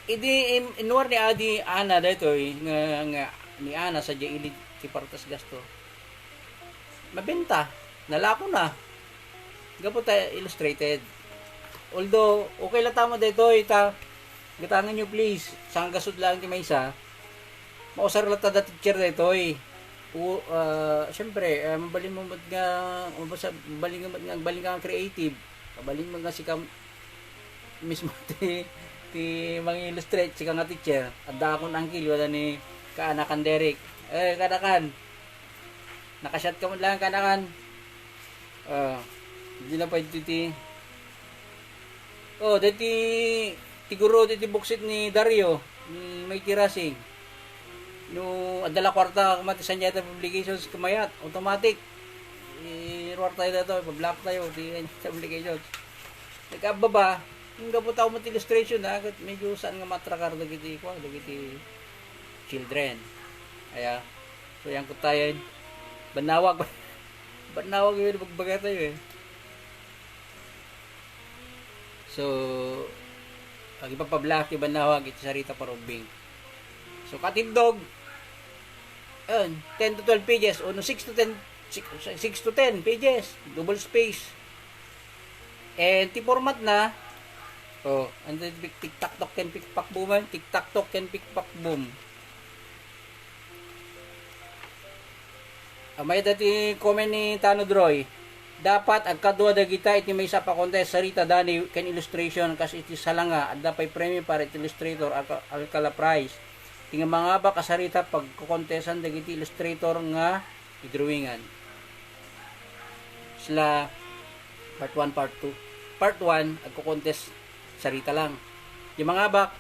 Idi in-, inwar ni Adi Ana daytoy nga, nga ni Ana sadiay ili ti partas gasto. Mabenta, nalako na. Gapu ta illustrated. Although, okay la tama daytoy, ta gatangan nyo please. Sangkasud lang ti maysa. Mausar la ta da teacher daytoy. O, ah, siyempre, ah, mabalin mo met nga, mabasa-, mabalin nga met nga, mabalin nga creative. Mabalin mo nga sika mismo ti, ti mang-illustrate, sika nga teacher. Adda akon angkil, wala ni kaanakan Derek. Eh, kaanakan. Nakasiat ka met lang, kaanakan. Ah, di na pwede ti, oh, deti, ti guro, deti buksit ni Dario, ni Mighty Racing. No, adda la kuarta, koma ti Sanjay Publications, kumayat, automatic. Iruar tayo dito, ipa-block tayo, ti Sanjay Publications. Nagkababa, yung gapu tao mo ti illustration, ha, ket medyo saan nga matrakar dagiti, kwa, dagiti children. Aya, so, yan ko tayo, bannawag, bannawag yun, magbaga tayo, eh. So, agipapablaak ti bannawag iti sarita parubing. So, katindog, ayun, ten to twelve pages, o no, six to ten, six, six to ten pages, double space. And ti format na, oh, and then, tik-, tiktak-tok ken pikpak boom, eh, tiktak-tok ken pikpak boom. Amay dati comment ni Tanod Roy, dapat agkadua dagita iti maysa a pa-contest, sarita, dani, ken illustration, kas iti salanga, adda pay premio para iti illustrator, alka-, alkala prize. Ti nga mangabak a sarita, pagkokontestan dagiti illustrator nga idrawingan. Sila part one, part two. Part one, agko-contest sarita lang. Di mangabak,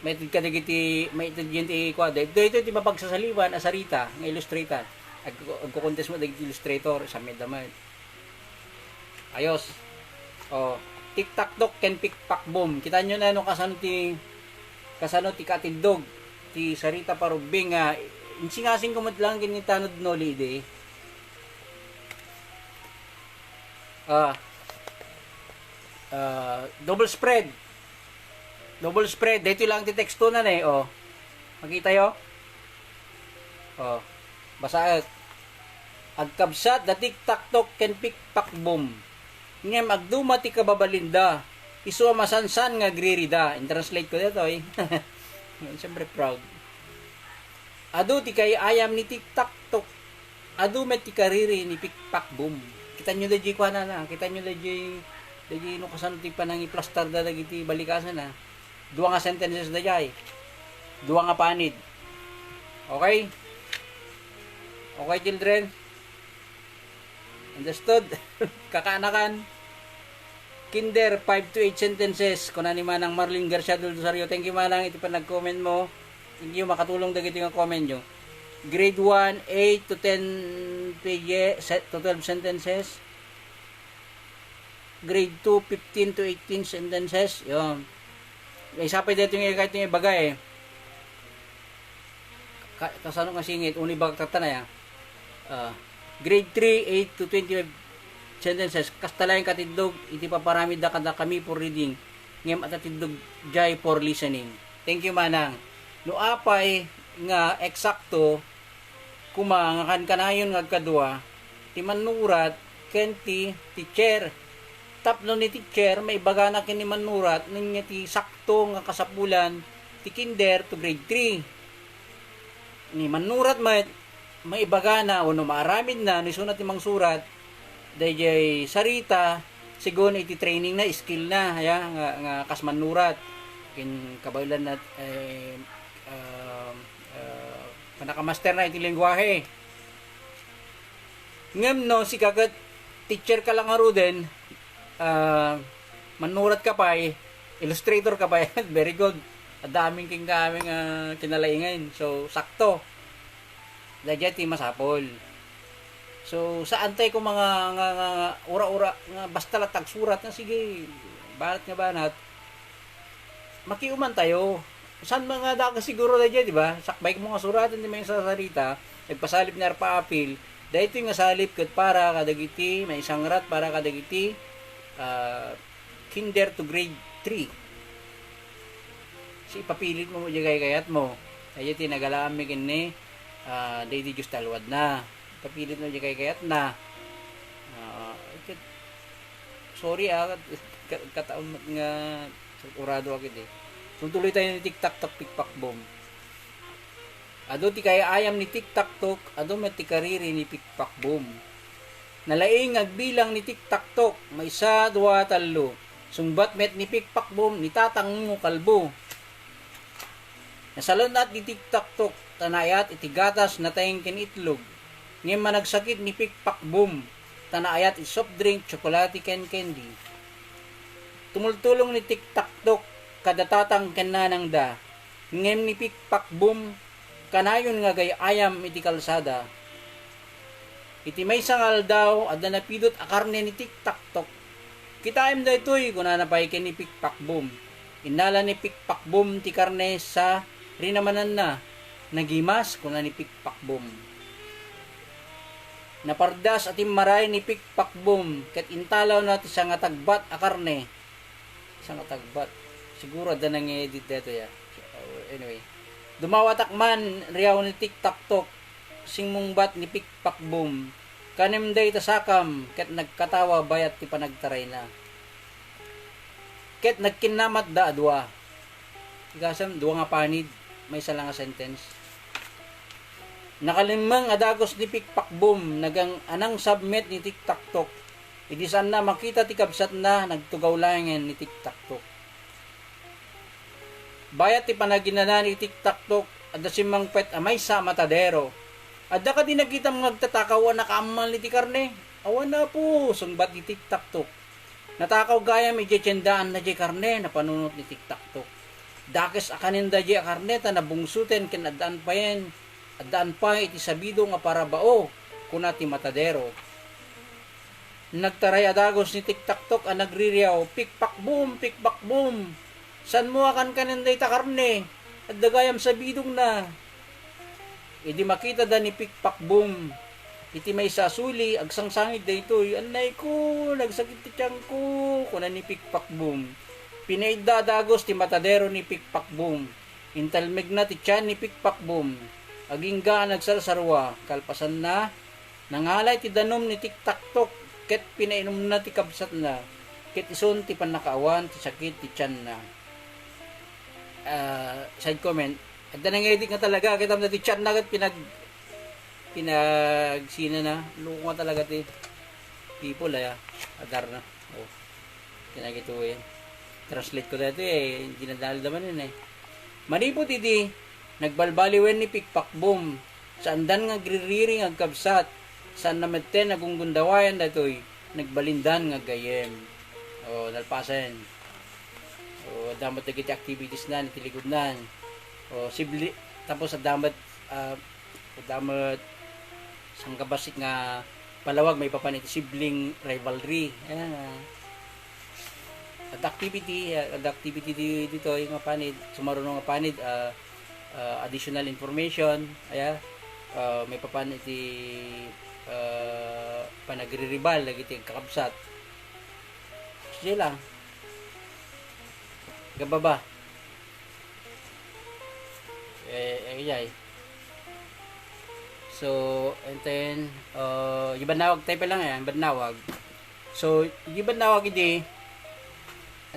maited ka dagiti, maited yun ti, kwa, daytoy ti mapagsasaliwan a sarita nga illustrator. Agko-, agko-contest mo dagiti illustrator, sa may damay. Ayos. Oh, tiktak-tok ken pikpak boom. Kita nyo na no kasano ti, kasano ti katindog ti sarita parubing nga insingasing ko met lang ken ni Tanod Noli idi. Ah. Ah, double spread. Double spread. Dito lang ti teksto na, eh, oh. Makita yo? Oh. Basaek. Agkabsat da TikTok ken Pikpakbom. Ngem agduma ti kababalinda, isu a masansan nga agririda. In-translate ko daytoy. Siyempre, proud. Adu ti kay-ayam ni TikTok. Adu met ti kariri ni Pikpakbom. Kitanyo daydiay kuanana, kitanyo daydiay, daydiay no kasano ti panangiplastarda dagiti balikasana. Dua nga sentences daydiay. Dua nga panid. Okay? Okay, children? Understood? Kakaanakan. Kinder, five to eight sentences. Kuna ni Manang Marlene Garcia del Rosario. Thank you, Manang, iti panag-comment mo. Thank you, makatulong dagiti nga comment nyo. Grade one, eight to ten page, set to twelve sentences. Grade two, fifteen to eighteen sentences. Yun. Isa pa dito yung kahit yung ibaga eh. Ka-, kasano nga singit? Uni bagak tatanay, ah. Ah, grade three, eight to twenty-five sentences. Kasta laeng katindog, iti paparamidda kadakami for reading. Ngem adda tindog jay for listening. Thank you, Manang. No apay nga eksakto, koma nga kankanayon nga agkadua, ti mannurat ken ti teacher. Tapno ni teacher, maibagana ken ni mannurat, nenya ti sakto nga kasapulan ti kinder to grade three. Ni mannurat met, maibagana wenno maaramidna no isuna ti mangsurat daydiay sarita, segun iti training na, skill na, ya, nga, nga kas mannurat. Ken kabaelan na, eh, um, uh, panakamaster na iti lengguahe. Ngem no sika ket teacher ka la ngaruden, ah, mannurat ka pay, illustrator ka pay, very good. Adda amin kenka amin nga kinalaingan. So, sakto. Daydiay ti masapul. So, saan tayo kung mga nga, nga, nga ura-ura nga basta la tagsurat nga sige, banat nga banat. Makiuman tayo. Saan mga daga siguro daydiay, di ba? Sakbay ko mga surat, hindi may sasarita. Nagpasalip ni Arpa Apil. Daytoy nga salip ket para kadagiti maisangrat para kadagiti, ah, kinder to grade three. Si ipapilit mo diay kayat mo. Ay ti nagalaam mi kenni, ah, daydi Dios talwad na. Ipapilit mo diay kayat na. Ah, ket-, sorry ah, kat-, kat-, kataon met nga urado agid eh. So, tuloy tayo ni TikTok Tok Pikpakbom. Adu ti kay-ayam ni TikTok Tok, adu met ti kariri ni Pikpakbom. Nalaing nga agbilang ni TikTok Tok, maysa, dua, tallo. Sungbat met ni Pikpakbom, ni Tatang mo kalbo. Nasalun-at ni TikTok Tok, ta naayat iti gatas, nateng ken itlog. Ngem managsakit ni Pikpakbom, ta naayat iti soft drink, tsokolate ken candy. Tumultulong ni TikTok Tok, kada Tatang ken Nanang da. Ngem ni Pikpakbom, kanayon nga agay-ayam iti kalsada. Iti maysa nga aldaw, adda napidut a karne ni TikTok Tok. "Kitaem daytoy," kunana pay ken ni Pikpakbom. Innala ni Pikpakbom ti karne sa rinamananna. "Nagimas," kuna ni Pikpakbom. Napardas a timmaray ni Pikpakbom ket intalawna ti sangatagbat a karne. Sangatagbat. Siguro adda nang-edit daytoy, ah. So, anyway. "Dumawatak man," riaw ni TikTok Tok. Simmungbat ni Pikpakbom, "Kanem dayta sakam," ket nagkatawa bayat ti panagtarayna. Ket nagkinnamatda a dua. Igasem, dua nga panid, maysa la nga sentence. Nakalimmeng a dagus ni Pikpakbom, nagang-, anangsab met ni TikTok Tok. Idi saanna makita ti kabsatna, nagtugaw laengen ni TikTok Tok. Bayat ti panaginana ni TikTok Tok, adda simmangpet a maysa a matadero. "Adda kadi nakitam nga agtatakaw a nakaammal iti karne?" "Awan, Apo," sungbat ni TikTok Tok. "Natakaw gayam idiay tiendaanna diay karne," napanunot ni TikTok Tok. "Dakes a kanenda diay a karne ta nabungsoten ken addaan payen, addaan pay iti sabidong a parabao," kuna ti matadero. Nagtaray a dagus ni TikTok Tok a nagririaw, "Pikpakbom! Pikpakbom! Saanmo a kankanen dayta karne? Adda gayam sabidongna." Idi makitada ni Pikpakbom iti maysa a suli, agsangsangit daytoy, "Annayko, nagsakit ti tiangko," kuna ni Pikpakbom. Pinaidda a dagus ti matadero ni Pikpakbom. Intalmegna ti tian ni Pikpakbom. Agingga a nagsarsarua, kalpasanna, nangala iti danum ni Tiktaktok ket pinainumna ti kabsatna, ket isun ti pannakaawan ti sakit ti tianna. Ah, side comment, adda nangidik nga talaga, ket amda ti tianna ket pinag-, pinagsinana, loko nga talaga ti people, aya, adarna. Oh. Kinagituy. Translate ko dati, eh, ginadalda man yun, eh. Manipud idi, nagbalbaliwen ni Pikpakbom, saandan nga agririri nga agkabsat, saanna metten a gunggundawayan daytoy, nagbalindan nga gayyem. O, nalpasen. O, adda met dagiti activities nan, iti ligudnan. O, sibli-, tapos adda met, ah, adda met sangkabassit nga palawag maipapan iti sibling rivalry. Ayan, ah. Adda activity, ah, adda activity di-, ditoy nga panid, sumaruno nga panid, ah, ah, additional information, aya, ah, maipapan iti, ah, panagriribal dagiti agkakabsat. Sige lang. Gababa. Eh, eh, iyay. So, and then, uh, ibannawag tayo pa lang, eh, ibannawag. So, ibannawag idi,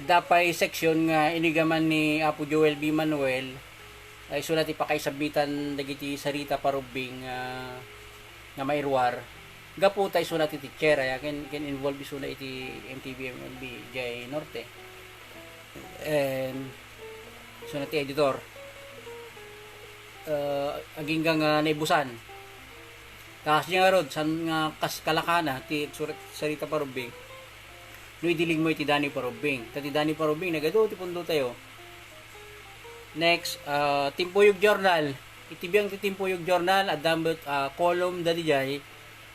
adda pay section nga inigaman ni Apo Joel B. Manuel, ay sulat ipakaisabmitan dagiti sarita parubbing, ah, nga mairuar. Gapu ta isuna ti teacher, aya, ken, ken involved isuna iti M T B M L B jay Norte. And isuna ti editor. Eh, agingga nga naibusan. Kas di ngarud, san nga kas kalakana ti agsurat sarita parubbing. No idiling mo iti Dani Parubbing. Ta ti Dani Parubbing, nagadu ti pundo tayo. Next, ah, Timpuyog Journal. Iti biang ti Timpuyog Journal, adda met, ah, column da dijay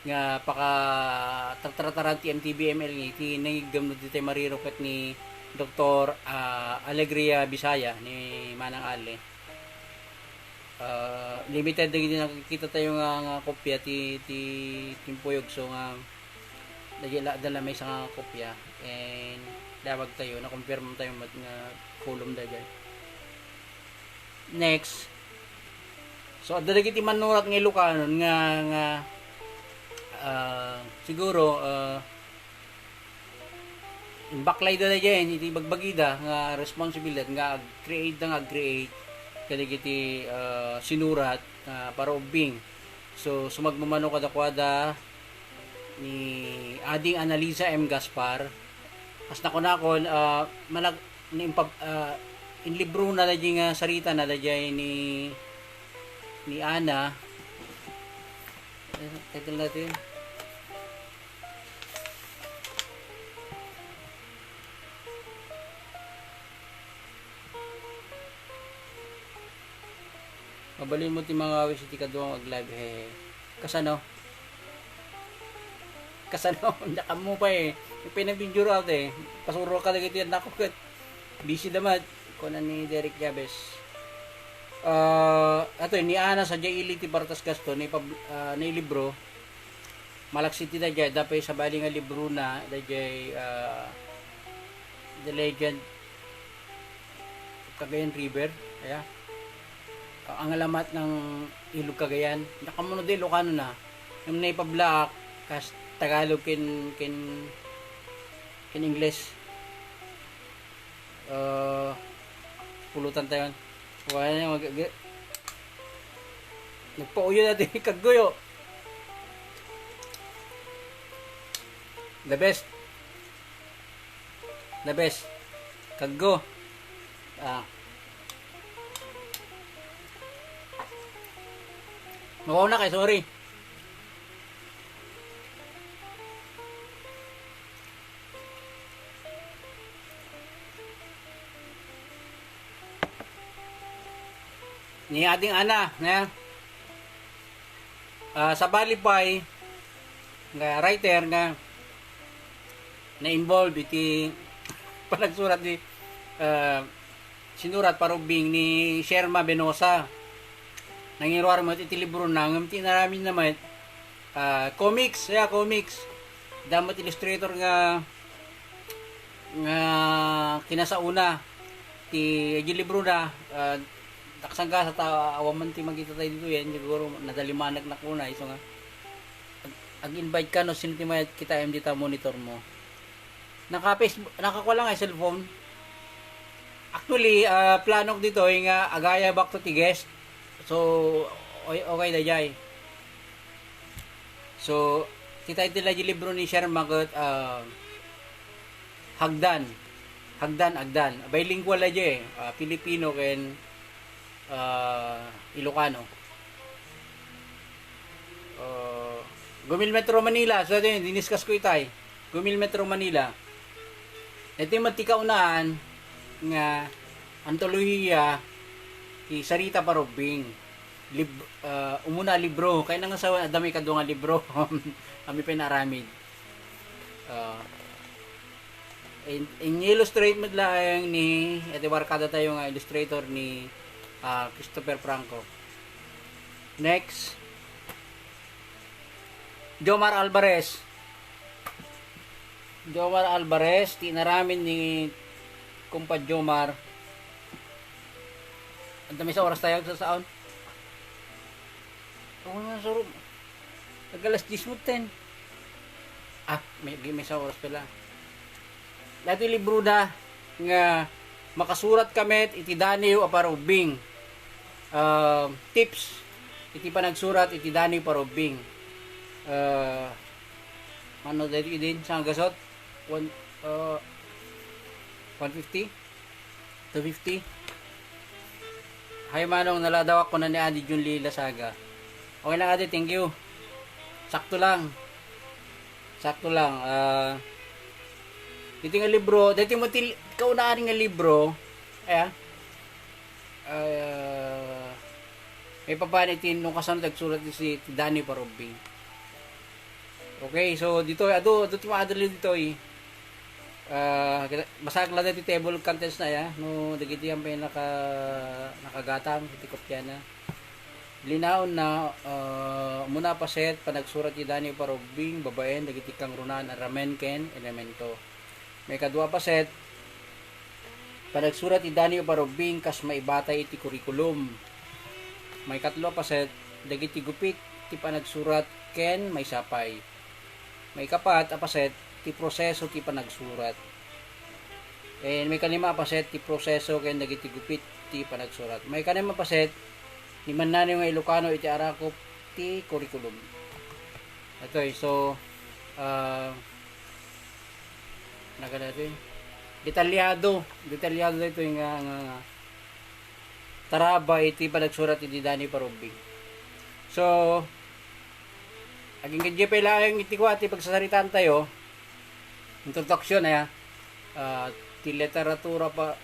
nga pakatartartaran ti M T B M L A ti nangigamno ditoy mariro ket ni Doktor, ah, Alegria Bisaya ni Manang Ale. Ah, limited dagiti nakikita tayo nga, nga kopya ti, ti Timpuyog. So nga, dagiti la, adda la maysa nga kopya. And dawag tayo, na-confirm tayo met nga column dagay. Next. So, adda dagiti manurat nga Ilokanon nga, nga, ah, siguro, ah, imbaklay da daydiay iti bagbagida nga responsibilidad nga ag-create da nga ag-create kadagiti, ah, sinurat nga para ubbing. So, sumagmamano kadakuada ni Ading Annalisa M. Gaspar. Kas nakunakon, ah, manag-, ni impab-, ah, inlibrona daydiay nga sarita na daydiay ni, ni Ana. Eh, title natin. Mabalin mo ti mangawis iti kaduang ag-live, he. Kasano? Kasano? Dakam mo pa, eh. Yung pinabidyo raw, eh. Pasuro ka lagi ti anak ko, ket busy damat. Kunan ni Derek Jabez. Ah, ato, ni Ana sa J L T Bartas Gasto, ni pab-, ah, ni libro. Malaksid ti daydiay, adda pay sabali nga libro na, daydiay, ah, The Legend of Cagayan River, aya. Ah, ang alamat ng Ilog Cagayan. Nakamuno di Ilocano na. Yung naipablaak, kas Tagalog ken, ken, ken English. Ah, pulutan tayo. Wala na, mag-, nagpauyo natin yung kaguyo. The best. The best. Kaggo. Ah. Mawaw na kay, sorry. Ni Ading Ana, ne? Ah, sabali pay nga writer nga na-involve iti panagsurat ni, ah, sinurat parubbing ni Sherma Benosa. Nangiruar met iti libro na, ngem ti inaramid na met, ah, comics, ya, comics. Adda met illustrator nga, nga kinasauna ti, ti libro na, ah, Taksang gasa ta awan man ti makita tayo dito yan, siguro nadalimanak na kuna, iso nga. Ag-, ag-invite ka no sino ti mayat kita M D ta monitor mo. Naka-Facebook, nakakuha lang ay cellphone. Actually, ah, planok dito ay nga agaya back to ti guest. So, okay, okay da jay. So, ti title na di libro ni Sherma ket, ah, Hagdan. Hagdan, Agdan. Bilingual na di eh. Ah, Filipino ken, ah, Ilocano. Ah, Gumil Metro Manila. So, ito yun, diniscuss ko itay. Gumil Metro Manila. Ito yung matikaunaan nga antolohiya ti Sarita Parubing. Lib-, ah, umuna a libro. Kaya nang asawa, adda may kadua nga libro. Kami pa inaramid. Ah, in, in-illustrate met laeng ni, iti barkada tayo nga illustrator ni, ah, Christopher Franco. Next, Jomar Alvarez. Jomar Alvarez, ti inaramid ni Kumpad Jomar. Adda may sa oras tayo sa saon? Oo nga, suro. Nag-alas diyes mo ten. Ah, may, may sa oras pala. Dati libro da nga makasurat ka met iti daniw a parubing. Ah, tips iti panagsurat iti daniw parubing. Ah, ano dati din sa gasot? One, ah, one fifty? Two fifty? Hi, Manong, naladawak ko na ni Adi Jun Lila Saga. Okay lang, Adi, thank you. Sakto lang. Sakto lang. Ah, iti nga libro, dati mo til-, kaunaan nga libro, eh, ah, may papan iti no kasano tagsurat si Danny Parobing. Okay, so ditoy, adu, adu ti maadal ditoy. Ah, kita, basaak la dati table of contents na ya, no, dagiti ampay naka-, nakagatang iti kopiana. Linaon na, ah, umuna a paset, panagsurat ti Danny Parobing, babaen, dagiti kangrunaan a ramen ken elemento. Maikadua a paset, panagsurat ti Danny Parobing kas maibatay iti curriculum. Maikatlo a paset, dagiti gupit ti panagsurat ken maisapay. Maikapat a paset, ti proseso ti panagsurat. And maikalima a paset, ti proseso ken dagiti gupit ti panagsurat. Maikanam a paset, ni mannanaw nga Ilocano iti arakop ti curriculum. Itoy, so, ah, nagada ito eh. Detalyado, detalyado ito nga, nga, nga taraba iti panagsurat iti Danny Parobing. So, agingga pay laeng iti kua ti pagsasaritaan tayo. Introduction, aya. Ah, ti literatura pa,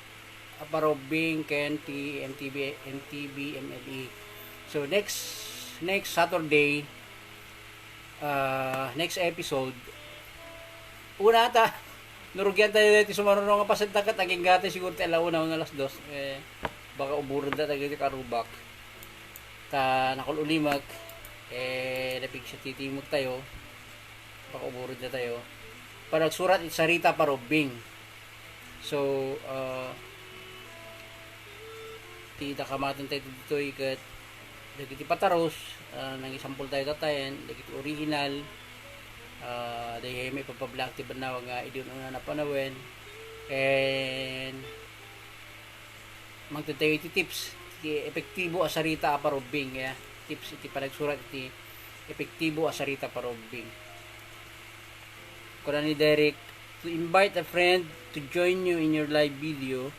a Parobing ken ti M T B, M T B M L E. So, next, next Saturday, ah, next episode, una ta, narugian tayo dito sumaruno nga paset ta ket agingga tayo siguro ti ala una, alas dos. Eh, baka uburen da tayo ti karubak. Ta nakul-ulimek, eh, napigsa ti timog tayo. Baka uburen da tayo. Panagsurat iti Sarita Parobing. So, ah, ti dakamaten tayo ditoy ket dagiti pataros, ah, nangisampol tayo tatayen, dagiti original, ah, dayhay maipapablak ti bannaw nga idi un-una a panawen. And mangted tayo iti tips, ti epektibo a sarita a parubing, ya. Tips iti panagsurat iti epektibo a sarita parubing. Kuna ni Derek, to invite a friend to join you in your live video,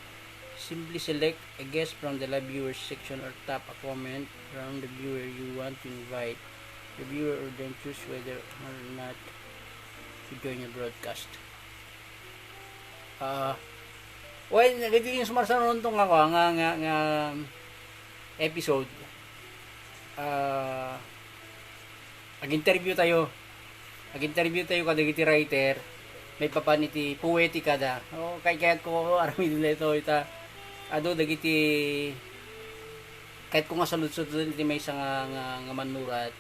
simply select a guest from the live viewers section or tap a comment from the viewer you want to invite. The viewer will then choose whether or not to join your broadcast. Ah, well, dagiti sumarsaruno nga, nga, nga, nga episode, ah, ag-interview tayo. Ag-interview tayo kadagiti writer, maipapan iti poetika da. O, kay-, kayat ko aramiden daytoy ta adu dagiti kayat ko nga saludsodon iti maysa nga, nga, nga mannurat.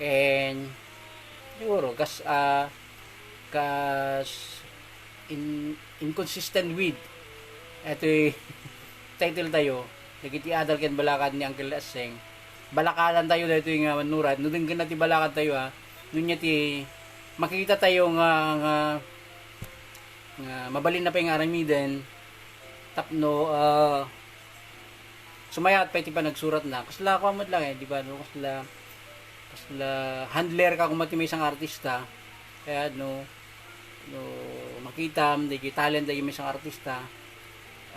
And siguro kas, ah, kas in-, inconsistent with itoy title tayo, dagiti adal ken balakad ni Uncle Aseng. Balakadan tayo daytoy nga manurat. No denggenna ti balakad tayo, ha. No nia ti makita tayo nga, nga, nga mabalinna pay nga aramiden tapno, ah, sumayaat pay ti panagsuratna. Kasla, kuan met lang, eh, di ba, no? Kasla, kasla handler ka koma ti maysa nga artista. Kaya, no, no makitam dagiti talent dagiti maysa nga artista,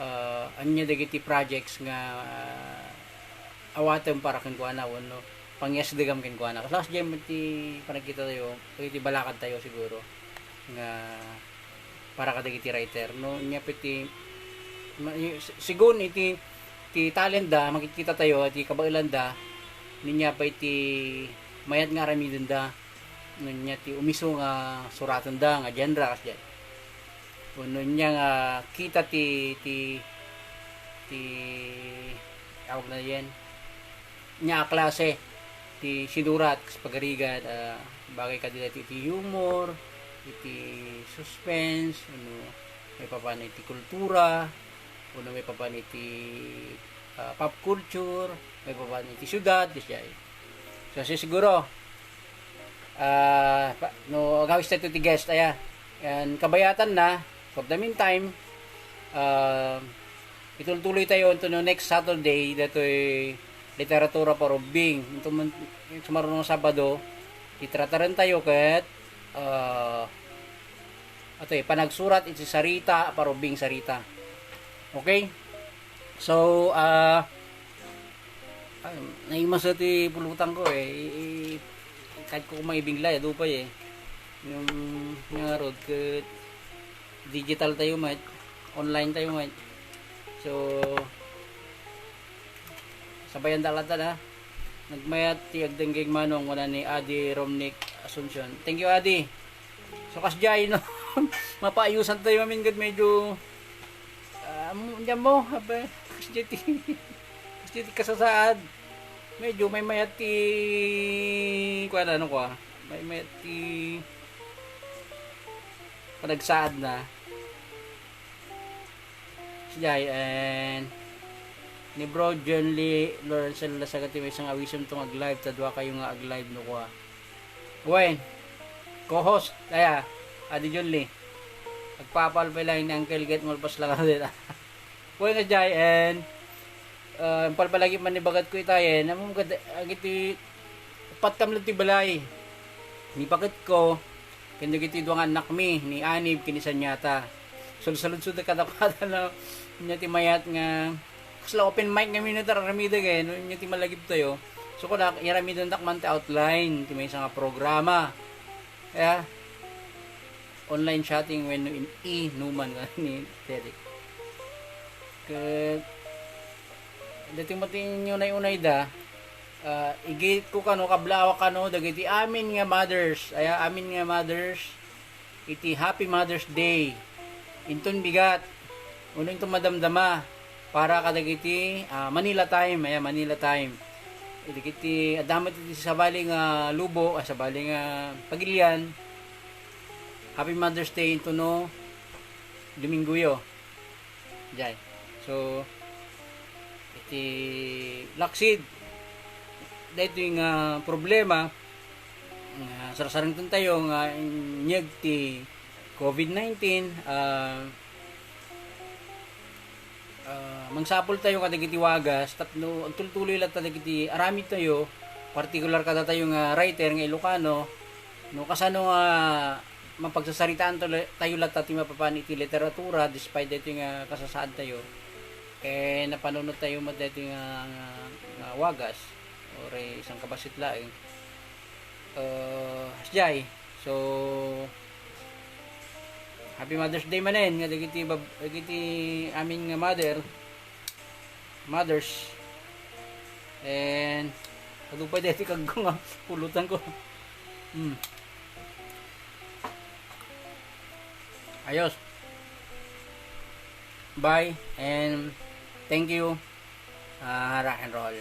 ah, ania dagiti projects nga, ah, awatem para kenkuana wenno pangyasdegam kenkuana. Kasla, kasdiay met ti panagkita tayo, iti balakad tayo siguro nga para kadagiti writer, no? Nia pay ti ma-, y-, s-, sigun iti, ti talent da, makikita tayo, iti kabaelan da, nia pay ti mayat nga aramiden da, no nia ti umiso nga suraten da, nga genre, kasdiay. Wenno nia nga kita ti, ti, ti, awag na yan, nia a klase ti sinurat, kas pagarigan, ah, bagay kadi daytoy iti humor, iti suspense, wenno maipapan iti kultura, wenno maipapan iti, ah, pop culture, maipapan iti siudad, kasdiay. So, si-, siguro, ah, pa-, no, agawis tayo ti guest, aya. And kabayatanna, for the meantime, ah, itultuloy tayo unto no next Saturday, daytoy literatura para ubbing. Unto man, sumaruno nga Sabado, itrataren tayo ket, ah, atoy, panagsurat iti sarita para ubbing sarita. Okay? So, ah, ay, naimas ti pulutan ko, eh. I-, i-, kahit ko maibinglay, adu pay, eh. Yung, yung ngarud, ket digital tayo, met. Online tayo, met. So, sabayan da latta, ha. Nagmayat ti agdenggen manong, kuna ni Adi Romnick Asuncion. Thank you, Adi. So, kasdiay, no? Mapaayusan tayo, amin, gad medyo, ah, mo, diyan mo, abe, kasdiay ti, kasdiay ti kasasaad. Medyo maymayat ti, kuwan, ano ko, ah, maymayat ti panagsaad na. Kasdiay, and ni Bro John Lee Lawrence Lasaga ti maysa nga awisemto nga ag-live, ta dua kayo nga ag-live no kua. Wen, co-host, aya, Adi John Lee. Agpapal pay lang ni Uncle Get, malpas lang ako dita. Wen, kasdiay, and, uh, palpalagi man ni bagat ko itayen, amom kad-, agiti, upat kam lang ti balay. Ni bagat ko, ken dagiti dua nga annakmi, ni Anib, ken ni Sanyata. Sulsaludsod kadakuada no, nia ti mayat nga, kasla open mic ngamin ita aramidek, eh, no, nia ti malagip tayo. So, kunak, iramidendak man ti outline, ti maysa nga programa. Kaya, online chatting wenno in-, inuman nga ni Derek. Ket, dati mo ti inyo nay-unay da, ah, igit ko kano, kablaawak kano, dagiti amin nga mothers, aya, amin nga mothers, iti Happy Mother's Day. Inton bigat, uno inton madamdama, para kadagiti, ah, Manila Time, aya, Manila Time. Dagiti, adda met iti sabali nga lubo, ah, sabali nga pagilian, Happy Mother's Day inton no Dominggoyo. Jay. So, iti laksid, daytoy nga problema, nga sarsarengten tayo nga inyeg ti covid nineteen, ah, ah, mangsapul tayo kadagiti wagas tapno agtultuloy latta dagiti aramid tayo, partikular kada tayo nga writer nga Ilocano, no, kasano nga mapagsasaritaan to-, tayo latta ti mapapan iti literatura despite daytoy nga kasasaad tayo. Eh, napanunot tayo met daytoy nga, nga, nga wagas, uray sangkabassit laeng. Uh, kasjay. So, Happy Mother's Day manen nga dagiti bab-, dagiti amin nga mother, mothers. And, adu pay daytoy kaggo nga pulutan ko. Hmm. Ayos. Bye and thank you. Ah, rock and roll.